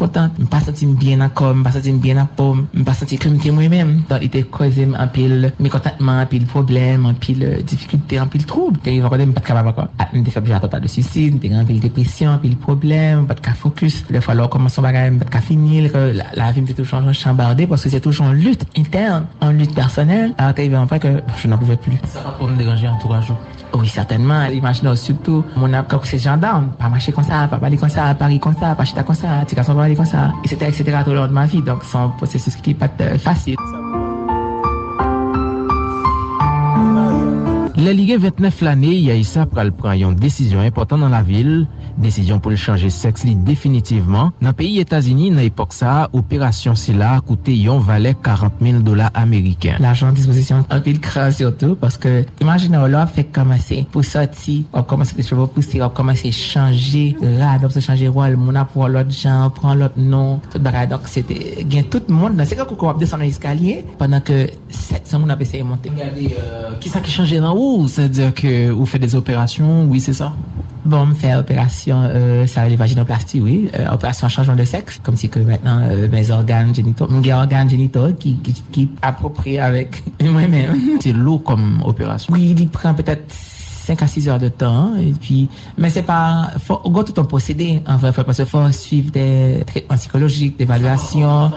Kontan, m pa santi m byen nan kò m, m pa santi m byen nan po m, m pa santi ke m te mwen menm. Donk, li te koze m anpil mekontantman, anpil pwoblèm, anpil, eh, difikilte, anpil twoub. Te rive yon kote m pa t kapab ankò. M te fè plizyè tantativ de swisid, m te gen anpil depresyon, anpil pwoblèm, m pa t ka fokis. Dèfwa, lè w kòmanse yon bagay, m pa t ka fini l, ke la, lavi m te toujou chanbade, paske se toujou yon lit entèn, yon lit pèsonèl. Alò, te rive yon pwen ke, bon, je n'en pouvais plus. Sa pa twò deranje antouraj ou? Wi, sètènman. Imajine w sitou, moun ap, kòm se jandam, pa mache konsa, pa pale konsa, pa ri konsa, pa chita konsa, ti gason pa pale konsa, etsetera, etsetera, tout le long de ma vie. Donk, se yon pwosesis ki pa t, euh, fasil. Lè li gen ventnèf lane, Yaïssa pral pran yon desizyon enpòtan nan lavi l, desizyon pou l chanje sèks li definitivman. Nan peyi Etazini, nan epòk sa a, operasyon sila a koute yon valè karant mil dola ameriken. Lajan dispozisyon anpil kran sitou, paske imajine w, lè w ap fèk kòmanse, pou sòti, w ap kòmanse kite cheve w pouse, w ap kòmanse chanje rad, w ap chanje wòl, moun ap wè w lòt jan, pran lòt non, tout bagay. Donk, se te gen tout mond nan, se tankou ke w ap desann yon eskalye, pandan ke sèt san moun ap eseye monte. Gade, euh, kisa ki chanje nan ou? Sètadi ke ou fè de operasyon, wi, se sa? Bon, m fè operasyon, euh, sa rele vajinoplasti, wi. Euh, operasyon chanjman de sèks, kòmsi ke mentnan, euh, mes organes génitaux, m gen ògàn jenito ki, ki, ki apwopriye avèk mwen menm. Se lou kòm operasyon? Wi, li pran petèt senk a sis è de tan, epi, men se pa, fò, ou gen tout yon pwosede, an vrè, fò, paske fò w swiv de tretman sikolojik, de evalyasyon.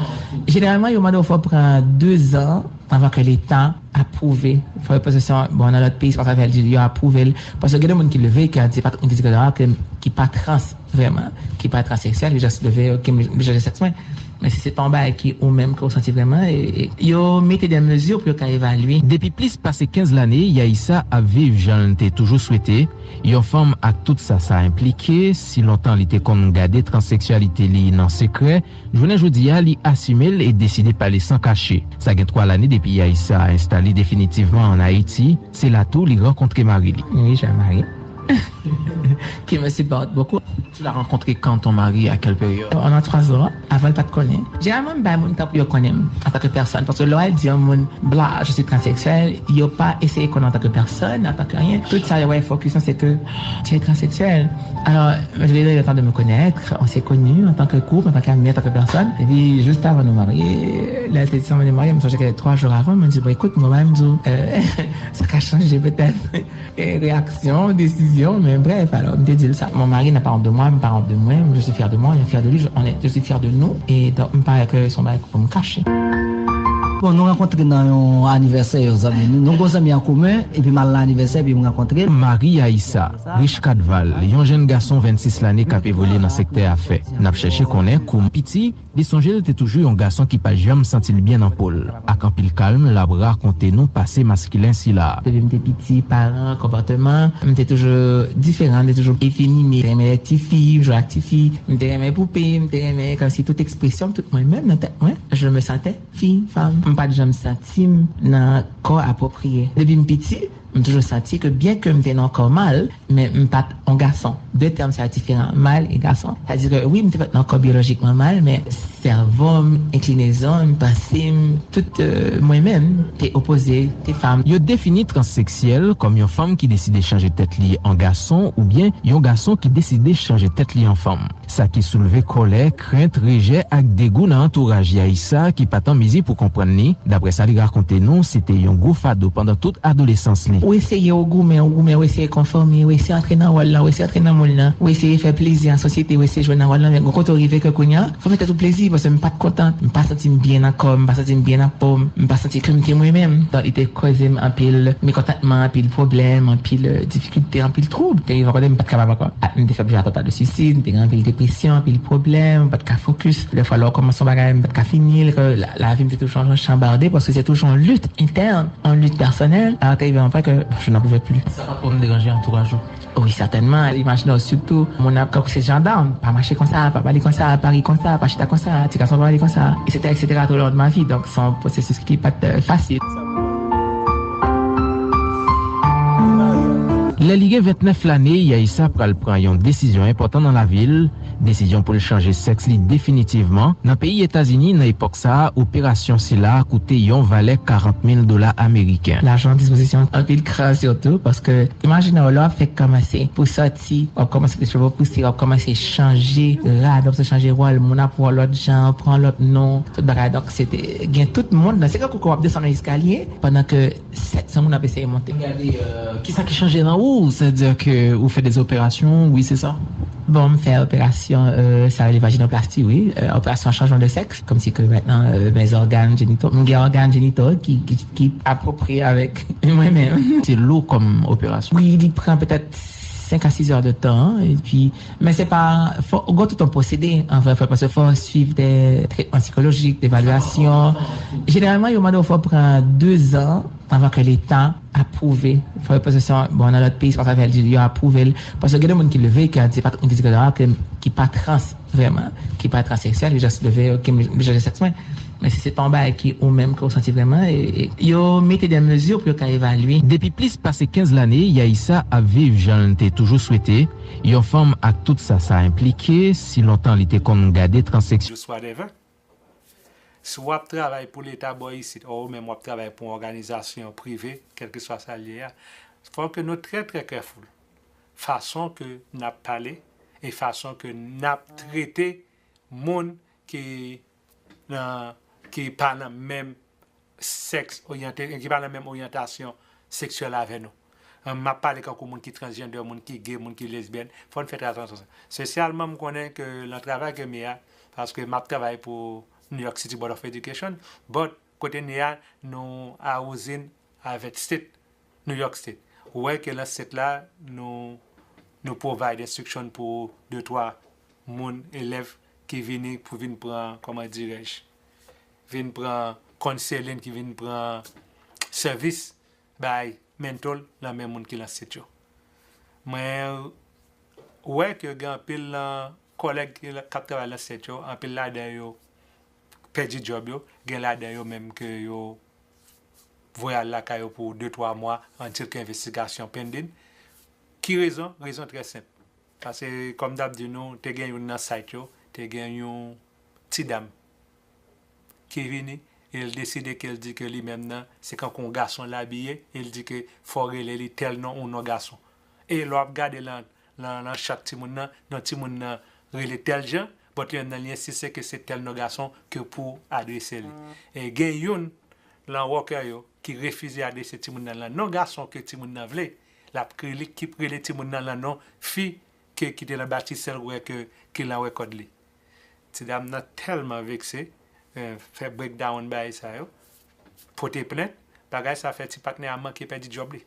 Jeneralman, yo mande w fò w pran de zan anvan ke Leta apwouve. Fò yo poze sa, bon, nan lòt peyi, se pa sa fè yo apwouve l. Paske gen de moun ki leve, ki a di, pa tout moun ki di ke, ki, ki pa trans, vrèman, ki pa transseksyèl, ki just leve, ki m chanje sèks mwen. Men si se pa yon bagay ki ou menm ke w santi vrèman, e, e, yo mete de mezi pou yo ka evalye. Depi plis pase kenz lane, Yaïssa ap viv jan l te toujou swete, yon fanm ak tout sa sa enplike, si lontan li te konn gade transseksyalite li nan sekrè, jounen jodi a, li asime l e deside pale san kache. Sa gen twa lane depi Yaïssa enstale definitivman ann Ayiti. Se la tou li rankontre mari li. Oui, j'ai un mari qui me supporte beaucoup. Tu l'as rencontré quand, ton mari, à quelle période? On a trois ans. Avan, l pa t konnen. Jeneralman, m bay moun tan pou yo konnen m antanke pèsòn. Paske lè w al di yon moun, bla, je suis transsexuel, yo pa eseye konnen antanke pèsòn, antanke anyen. Tout sa yo wè fokis yo, se ke tu es transsexuel. Alors, je lui ai donné le temps de me connaître. On s'est connus en tant que couple, en tant qu'amis, en tant que personne. Et puis, juste avant de nous marier, là, c'était avant de marier, je me songe que trois jours avant, je me dis, bon, écoute, moi-même, je, euh, ça a changé peut-être. E, reyaksyon, desizyon, men bref, alò, m te di l sa. Mon mari n'a pas honte de moi, m pa wont de mwen, je suis fière de moi, il est fier de lui, je, on est, je suis fière de nous. E donk, m pa wè ke se yon bagay pou m kache. Bon, nou rankontre nan yon anivèsè yon zanmi nou. Nou gon zanmi an komen, epi m al nan anivèsè, epi m rankontre l. Mari Yaïssa, Rich Cadval, yon jèn gason vennsis lane k ap evolye nan sektè afè. N ap chèche konnen kouman piti Li sonje l te toujou yon gason ki pa t janm santi l byen nan po l. Ak anpil kalm, l ap rakonte nou pase maskilen sila a. Depi m te piti, paran, konpòteman, m te toujou diferan, m te toujou efemine, renmen lè tifi, jwe ak tifi, m te renmen poupe, m te renmen kòmsi tout ekspresyon m, tout mwen menm nan tèt mwen, je me sentais fille, femme. M pa t janm santi m nan kò apwopriye. Depi m piti, m toujou santi ke byen ke m te nan yon kò mal, men m pa t yon gason. De tèm sa yo diferan, mal e gason. Sa di ke wi, m te fèt nan kò byolojikman mal, men sèvo m, enklinezon m, panse m, tout, euh, mwen menm te opoze, te fanm. Yo defini transeksyèl kòm yon fanm ki deside chanje tèt li an gason oubyen yon gason ki deside chanje tèt li an fanm. Sa ki soulve kòlè, krent, rejè ak degou nan antouraj Yaïssa ki pa t an mizi pou konprann li. Daprè sa li rakonte nou, se te yon gwo fado pandan tout adolesans li. Ou eseye, ou goumen, ou goumen, ou eseye konfòme, ou eseye antre nan wòl lan, ou eseye antre nan moun lan, ou eseye fè plezi an sosyete, ou eseye jwe nan wòl lan, men gon kote ou rive ke kounye a, fò fè tèt ou plezi, paske m pa t kontan, m pa santi m byen nan kò m, m pa santi m byen nan po m, m pa santi ke m te mwen menm. Donk, li te koze m anpil mekontantman, anpil pwoblèm, anpil, euh, difikilte, anpil twoub. Te rive yon kote m pa t kapab ankò. A, m te fè plizyè tantata de swisid, m te gen anpil depresyon, anpil pwoblèm, m pa t ka fokis. Dèfwa, lè w kòmanse yon bagay, m pa t ka fini l, ke la, lavi m te toujou chanbade, paske se toujou yon lit entèn, yon lit pèsonèl. A, te rive yon pwen ke, bon, je n'en pouvais plus. Sa pa twò deranje antouraj ou? Wi, sètènman. Imajine w, sitou, moun ap, kankou se jandarm, pa mache konsa, pa pale konsa, pa ri konsa, pa chita konsa, ti gason pa pale konsa, etsetera, etsetera, tout le long de ma vie. Donk, se yon pwosesis ki pa t, euh, fasil. Lè li gen ventnèf lane, Yaïssa pral pran yon desizyon enpòtan nan lavi l, desizyon pou l chanje sèks li definitivman. Nan peyi Etazini, nan epòk sa a, operasyon sila a koute yon valè karant mil dola ameriken. Lajan dispozisyon anpil kran sitou, paske imajine w, lè w ap fèk kòmanse pou sòti, w ap kòmanse kite cheve w pouse, w ap kòmanse chanje rad, w ap kòmanse chanje wòl, moun ap wè w lòt jan, pran lòt non, tout bagay. Donk, se te, gen tout moun nan, se kankou ke w ap desann yon eskalye, pandan ke sèt san moun ap eseye monte. Gade, euh, kisa ki chanje nan ou? Sètadi ke ou fè de operasyon, wi, se sa? Bon, m fè operasyon, euh, sa rele vajinoplasti, wi. Euh, operasyon chanjman de sèks, kòmsi ke mentnan, euh, mes organes génitaux, m gen ògàn jenito ki, ki, ki apwopriye avèk mwen menm. Se lou kòm operasyon? Wi, li pran petèt senk a sis è de tan, epi, men se pa, fò, gen tout yon pwosede, an vrè, fò, paske fò w swiv de tretman sikolojik, de evalyasyon. Jeneralman, yo mande w fò w pran de zan anvan ke Leta apwouve. Fò yo poze sa, bon, nan lòt peyi, se pa sa fè yo apwouve l. Paske gen de moun ki leve, ki di, pa tout moun ki di ke, ah, ke, ki pa trans, vrèman, ki pa transseksyèl, yo just leve, ok, m, m chanje sèks mwen. Men si se pa yon bagay ki ou menm ke ou santi vrèman, e, e, yo mete de mezi pou yo ka evalye. Depi plis pase kenz lane, Yaïssa ap viv jan l te toujou swete, yon fanm ak tout sa sa enplike, si lontan li te konn gade transeksyon. Just whatever. Si w ap travay pou Leta bò isit, ou menm w ap travay pou yon òganizasyon prive, kèlkeswa sa l ye a, fò ke nou trè, trè careful. Fason ke n ap pale e fason ke n ap trete moun ki nan, ki pa nan menm sèks oryante, ki pa nan menm oryantasyon seksyèl avè nou. M ap pale kankou moun ki transjandè, moun ki gay, moun ki lesbyèn. Fò n fè trè atansyon. Sosyalman, m konnen ke nan travay ke m ye a, paske m ap travay pou New York City Board of Education, but kote n ye a, nou a ouzin avèk state, New York State. Ou wè ke nan state la, nou, nou provide instruction pou de twa moun, elèv ki vini pou vin pran, kòman dirais-je, vin pran counseling, ki vin pran sèvis bay mental nan men moun ki nan state yo. Mwen wè ke gen anpil nan kòlèg ki la, k ap travay nan state yo, anpil ladan yo pèdi djòb yo, gen ladan yo menm ke yo voye al lakay yo pou de twa mwa, until ke envestigasyon pending. Ki rezon? Rezon trè senp. Paske, kòm m t ap di nou, te gen youn nan site yo, te gen yon ti dam ki vini, e l deside ke l di ke li menm nan, se kankou yon gason l abiye, e l di ke fò w rele li tèl non, yon non gason. E lè w ap gade lan, lan, lan chat timoun nan, non timoun nan rele tèl jan, but li menm nan li ensiste ke se tèl non gason ke pou adrese li. E gen youn lan worker yo ki refize adrese timoun nan lan non gason ke timoun nan vle, l ap rele, ki rele timoun nan lan non fi ke, ki te lan batistè l wè ke, ki lan rèkòd li. Ti dam nan tèlman vekse, eh, fè breakdown bagay sa yo, pote plent, bagay sa fè ti patnè a manke pèdi djòb li.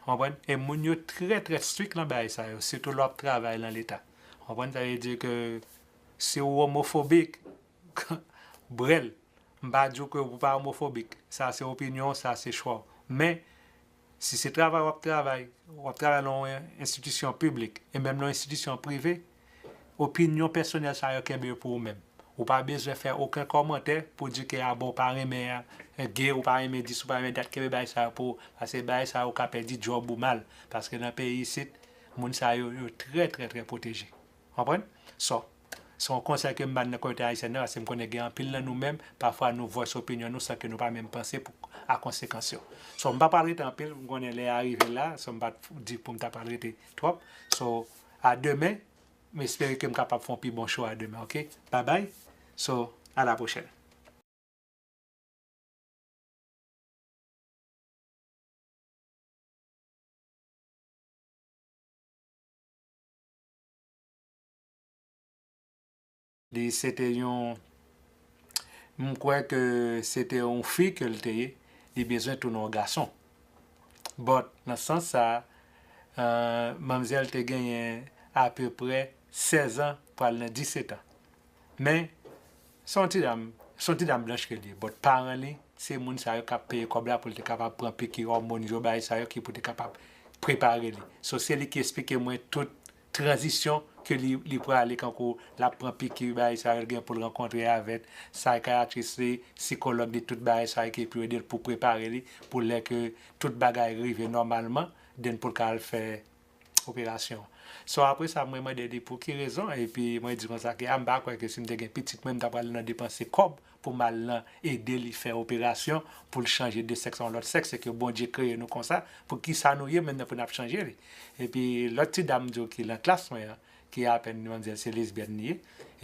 Ou konprann? E moun yo trè, trè strict lan bagay sa yo, sitou lè w ap travay lan Leta. Ou konprann? Sa vle di ke si w omofobik, brèl. M pa di w ke w pa omofobik. Sa se opinyon w, sa se chwa w. Men, si se travay w ap travay, w ap travay lan yon enstitisyon piblik, e menm lan yon enstitisyon prive, opinyon pèsonèl sa yo kenbe yo pou ou menm. Ou pa bezwen fè okenn kòmantè pou di ke, a bon, ou pa renmen, eh, gay, ou pa renmen dis, ou pa renmen dat, kenbe bagay sa yo pou ou, paske bagay sa yo ka pèdi djòb ou mal, paske nan peyi isit, Moun sa yo, yo trè, trè, trè pwoteje. Konprann? So, se yon konsèy ke m ba n nan kominote ayisyèn nan, paske m konnen gen anpil nan nou menm, pafwa nou voice opinyon nou san ke nou pa menm panse pou, a konsekans yo. So, m pa pral rete anpil, m konnen lè a rive la, so m pa t di pou m ta pral rete twòp. So, a demen, m espere ke m kapab fè yon pi bon show a demen, oke? Bye bye. So, a la pwochèn. Li se te yon, m kwè ke se te yon fi ke l te ye, li bezwen tounen yon gason. But, nan sans sa, euh, manmzèl te genyen apeprè sèz an, pral nan disèt an. Men, se yon ti dam, se yon ti dam blanch ke li ye. But paran li, se moun sa yo k ap peye kòb la pou l te kapab pran piki òmòn yo, bagay sa yo ki pou te kapab prepare li. So, se li ki esplike mwen tout tranzisyon ke li, li prale, kankou l ap pran piki, bagay sa yo, l gen pou l rankontre avèk psychiatrist li, sikològ li, tout bagay sa yo ki pou ede l pou prepare li, pou lè ke tout bagay rive nòmalman, then pou l ka al fè operasyon. So, apre sa, mwen mande li pou ki rezon, epi mwen di konsa ke, a, m pa kwè ke si m te gen pitit mwen, m ta pral nan depanse kòb pou m al nan ede li fè operasyon, pou l chanje de sèks a yon lòt sèks, se ke Bondye kreye nou konsa, pou ki sa nou ye menm nan pou n ap chanje li? Epi lòt ti dam di w ki nan klas mwen an, ki apèn manmzèl se lesbyèn li ye,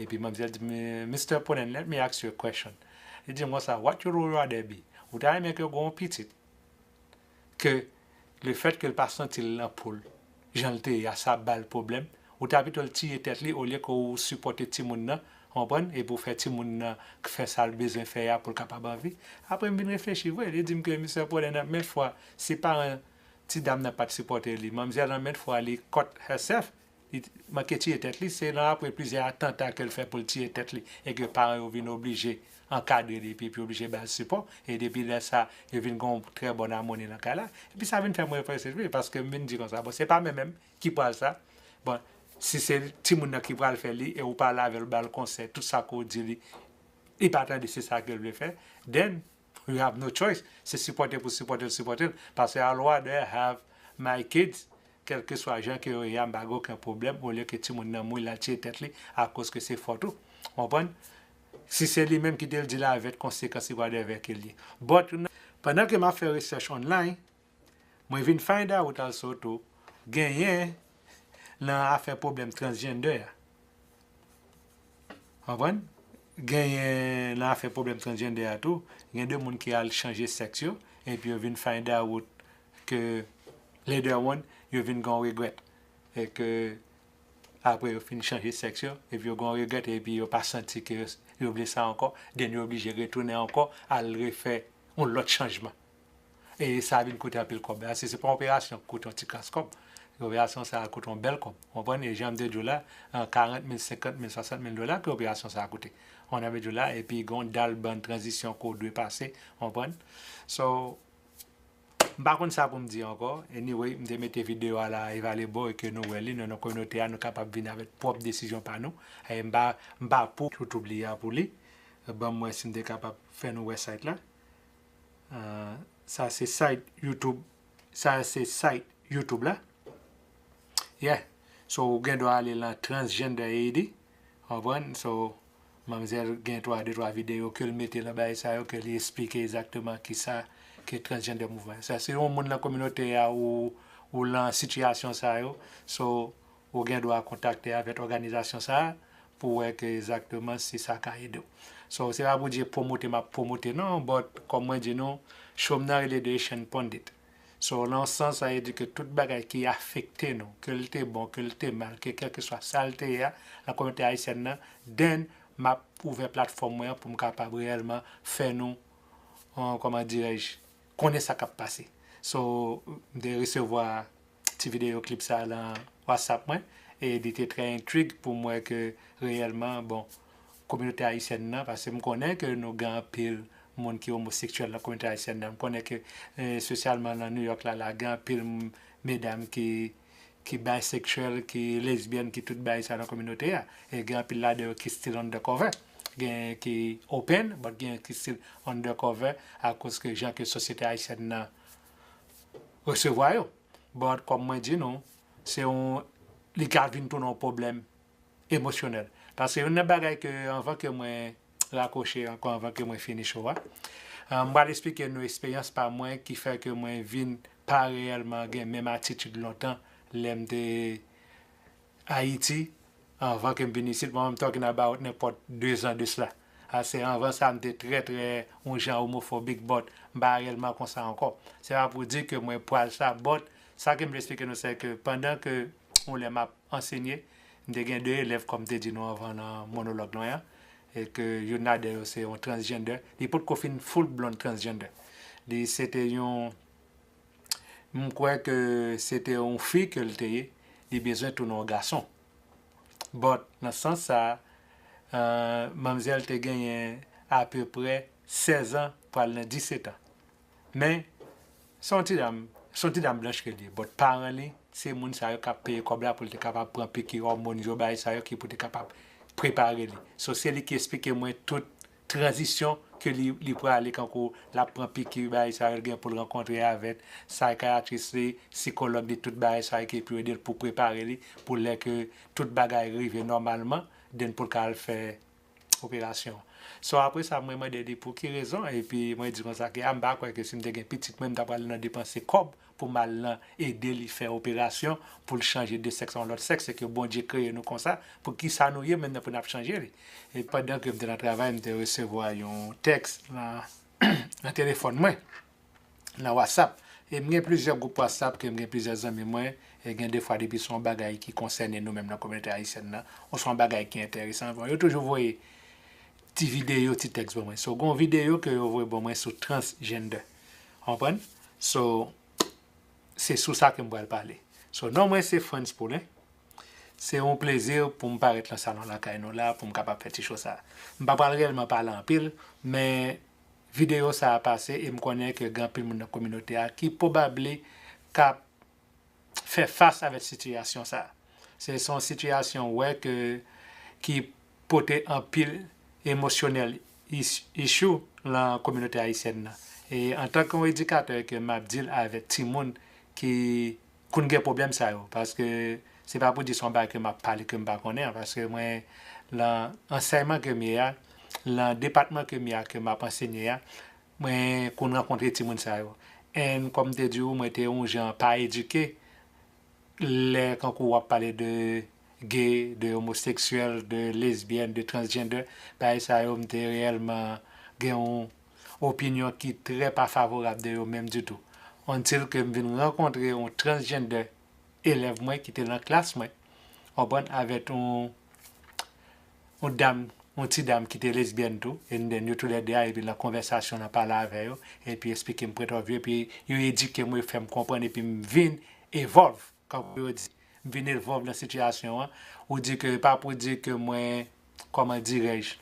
epi manmzèl di, "Mi-, Mister Ponen, let me ask you a question." Li di m konsa, "What you would rather be?" Ou ta renmen ke w gen yon pitit ke lefèt ke l pa santi l nan po l, jan l te ye a, sa ap ba l pwoblèm, ou ta pito l tiye tèt li olye ke w sipòte timoun nan, konprann, epi w fè timoun nan fè sa l bezwen fè a pou l kapab anvi. Apre m vin reflechi vre, li di m ke Mister Ponen nan menm fwa, si paran ti dam nan pa t sipòte li, manmzèl nan menm fwa li cut herself, li manke tiye tèt li, se nan apre plizyè atanta ke l fè pou l tiye tèt li, e ke paran yo vin oblije ankadre li, epi, epi oblije ba l sipò, e depi lè sa, yo vin gen yon trè bòn amoni nan kay la. Epi sa vin fè mwen reflechi, wi, paske m vin di konsa, bon, se pa mwen menm ki pral sa. Bon, si se timoun nan ki pral fè li, e ou pale avè l, ou ba l konsèy, tout sa ke w di li, li pa tande, se sa ke l vle fè, then, you have no choice. Se sipòte pou sipòte l, sipòte l. Paske I rather have my kids, kèlkeswa jan ke yo ye a, m pa gen okenn pwoblèm, olye ke timoun nan mouri, l al tiye tèt li, akoz ke se fòt ou. Konprann? Si se li menm ki te l di l avèk konsekans li pral devè ke l ye. But, pandan ke m ap fè research online, mwen vin find out also tou, genyen nan afè pwoblèm transgender a. Konprann? Genyen nan afè pwoblèm transgender a tou, gen de moun ki al chanje sèks yo, epi yo vin find out ke later on, yo vin gen yon regrèt. E ke apre yo fin chanje sèks yo, epi yo gen yon regrèt, epi yo pa santi ke yo, yo vle sa ankò, then yo oblije retounen ankò, al refè yon lòt chanjman. E sa vin koute anpil kòb. Paske se pa yon operasyon ki koute yon ti kras kòb. Operasyon sa a koute yon bèl kòb. Ou konprann? E jan m te di w la, an karant mil, senkant mil, swasant mil dola ke operasyon sa a koute. Ou konprann sa m vle di w la? Epi gen yon dal bann tranzisyon ke w dwe pase. Ou konprann? So, m pa konn sa pou m di ankò. Anyway, m te mete videyo a la available e ke nou wè li, nou nan kominote a, nou kapab vin avèk pwòp desizyon pa nou. E m pa, m pa pou YouTube li a pou li. Ban m wè si m te kapab fè nou wè site la. Ah, sa se site YouTube. Sa se site YouTube la. Yeah. So, ou gen dwa ale lan Transgender A D. Konprann? So, manmzèl gen twa, de twa videyo ke l mete lan bagay sa yo, ke li esplike egzakteman kisa ke transgender mouvman. Sa se yon moun lan kominote a ou, ou lan sitiyasyon sa yo. So, ou gen dwa kontakte avèk òganizasyon sa a pou wè ke egzakteman si sa ka ede w. So, se pa pou di pwomote m ap pwomote non, but kòm mwen di nou, show m nan rele The Asian Pundit. So, lan yon sans, sa vle di ke tout bagay ki afekte nou, ke l te bon, ke l te mal, ke kèlkeswa sa l te ye a, lan kominote ayisyèn nan, then m ap ouvè platfòm mwen an pou m kapab reyèlman fè nou, euh, kòman dirèj, konnen sa k ap pase. So, m te resevwa ti videyo klip sa a lan WhatsApp mwen, e li te trè entrig pou m wè ke reyèlman, bon, kominote ayisyèn nan, paske m konnen ke nou gen anpil moun ki omoseksyèl nan kominote ayisyèn nan. M konnen ke, eh, espesyalman nan New York la, la, gen anpil m-, medam ki, ki bisexual, ki lesbyèn, ki tout bagay sa nan kominote a. E gen anpil ladan yo ki still undercover. Gen ki open, but gen ki still undercover akoz ke jan ke sosyete ayisyèn nan resevwa yo. But, kòm mwen di nou, Se yon, li ka vin tounen yon pwoblèm emosyonèl. Paske youn nan bagay ke, anvan ke mwen rakwoche ankò, anvan ke mwen fini show a, euh, m pral eksplike nou eksperyans pa mwen ki fè ke mwen vin pa reyèlman gen menm atitid lontan lè m te Ayiti, anvan ke m vin isit, mwen, I'm talking about nenpòt de zan de sila. Ase anvan sa, m te trè, trè, yon jan homophobic, but m pa reyèlman konsa ankò. Se pa pou di ke mwen pral sa, but sa ke m vle eksplike nou, se ke pandan ke yon lè m ap ansenye, m te gen de elèv, kòm m te di nou anvan nan monolog mwen an, e ke youn ladan yo se yon transgender. Li potko fin full blown transgender. Li se te yon, m kwè ke se te yon fi ke l te ye, li bezwen tounen yon gason. But, nan sans sa, euh, manmzèl te genyen apeprè sèz an, pral nan disèt an. Men, se yon ti dam, se yon ti dam blanch ke li ye. But, paran li, se moun sa yo k ap peye kòb la pou l te kapab pran piki òmòn yo, bagay sa yo ki pou te kapab prepare li. So, se li ki eksplike mwen tout tranzisyon ke li, li prale, kankou l ap pran piki, bagay sa yo, l gen pou l rankontre avèk psychiatrist li, sikològ li, tout bagay sa yo ki pou ede l, pou prepare li pou lè ke tout bagay rive nòmalman, then pou l ka al fè operasyon. So, apre sa, mwen mande li pou ki rezon, epi mwen di konsa ke, a, m pa kwè ke si m te gen pitit mwen, m ta pral nan depanse kòb pou m al nan ede li fè operasyon, pou l chanje de sèks a yon lòt sèks, se ke Bondye kreye nou konsa, pou ki sa nou ye menm nan pou n ap chanje li? E pandan ke m te nan travay, m te resevwa yon tèks nan, nan telefòn mwen, nan WhatsApp. E m gen plizyè gwoup WhatsApp ke m gen plizyè zanmi mwen, e gen defwa depi se yon bagay ki konsène nou menm nan kominote ayisyèn nan, ou se yon bagay ki enteresan, bon, yo toujou voye ti videyo, ti tèks ban mwen. So, gen yon videyo ke yo voye ban mwen sou transgender. Konprann? So, se sou sa ke m pral pale. So, non mwen se Frantz Paulin. Se yon plezi pou m parèt nan salon lakay nou la, pou m kapab fè ti show sa. M pa pral reyèlman pale anpil, men videyo sa a pase e m konnen ke gen anpil moun nan kominote a ki probably k ap fè fas avèk sitiyasyon sa a. Se, se yon sitiyasyon, w wè, ke, ki pote anpil emosyonèl is-, issue nan kominote ayisyèn nan. E antanke yon edikatè ke m ap deal avèk timoun ki konn gen pwoblèm sa yo, paske se pa pou di se yon bagay ke m ap pale ke m pa konnen an, paske mwen, nan ansèyman ke m ye a, nan depatman ke m ye a, ke m ap ansenye a, mwen konn rankontre timoun sa yo. And kòm m te di w, mwen te yon jan pa edike, lè kankou w ap pale de gay, de omoseksyèl, de lesbyèn, de transgender, bagay sa yo, m te reyèlman gen yon opinyon ki trè pa favorab de yo menm ditou. Until ke m vin rankontre yon transgender elèv mwen ki te nan klas mwen, konprann, avèk yon, yon dam, yon ti dam ki te lesbyèn tou, and then yo toulède a, epi nan konvèsasyon, nan pale avè yo, epi eksplike m point of view, epi yo edike m, yo fè m konprann, epi m vin evolve, kankou yo di. M vin evolve nan sitiyasyon an, ou di ke, pa pou di ke mwen, kòman dirèj,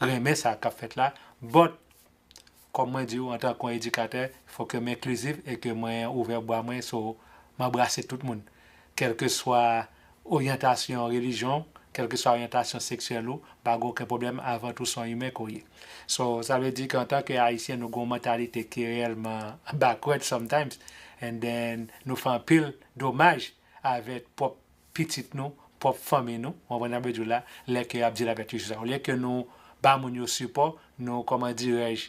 renmen sa k ap fèt la, but kòm mwen di w, antanke yon edikatè, fò ke m enklizif e ke mwen ouvè bra mwen, so, m anbrase tout moun. Kèlkeswa oryantasyon relijyon, kèlkeswa oryantasyon seksyèl ou, pa gen okenn pwoblèm, avan tou se yon imen ke w ye. So, sa vle di ke antanke Ayisyen, nou gen yon mantalite ki reyèlman backward sometimes, and then nou fè anpil domaj avèk pwòp pitit nou, pwòp fanmi nou, w konprann sa m vle di w la, lè ke y ap deal avèk issue sa. Olye ke nou ba moun yo sipò, nou, kòman dirèj,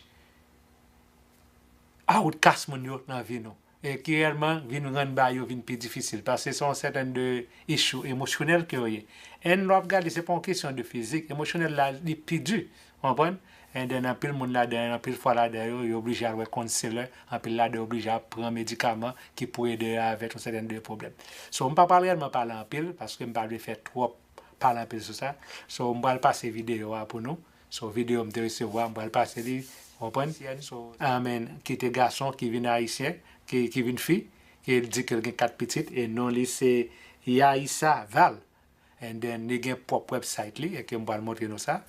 outcast moun yo nan vi nou. E ki reyèlman vin rann bagay yo vin pi difisil, paske se yon sèten de issue emosyonèl ke yo ye. And lè w ap gade, se pa yon kesyon de fizik, emosyonèl la, li pi di, w konprann? And then anpil moun ladan, anpil fwa ladan yo, yo oblije al wè counselor, anpil ladan yo oblije al pran medikaman ki pou ede yo avèk yon sèten de pwoblèm. So, m pa pral reyèlman pale anpil, paske m pa vle fè twòp pale anpil sou sa. So, m pral pase videyo a pou nou. So, videyo m te resevwa, m pral pase li, w konprann? So, amen, ki te gason, ki vin ayisyen, ki, ki vin fi, ki di ke l gen kat pitit, e non li se Yaïsa Val. And then, li gen pwòp website li, e ke m pral montre nou sa.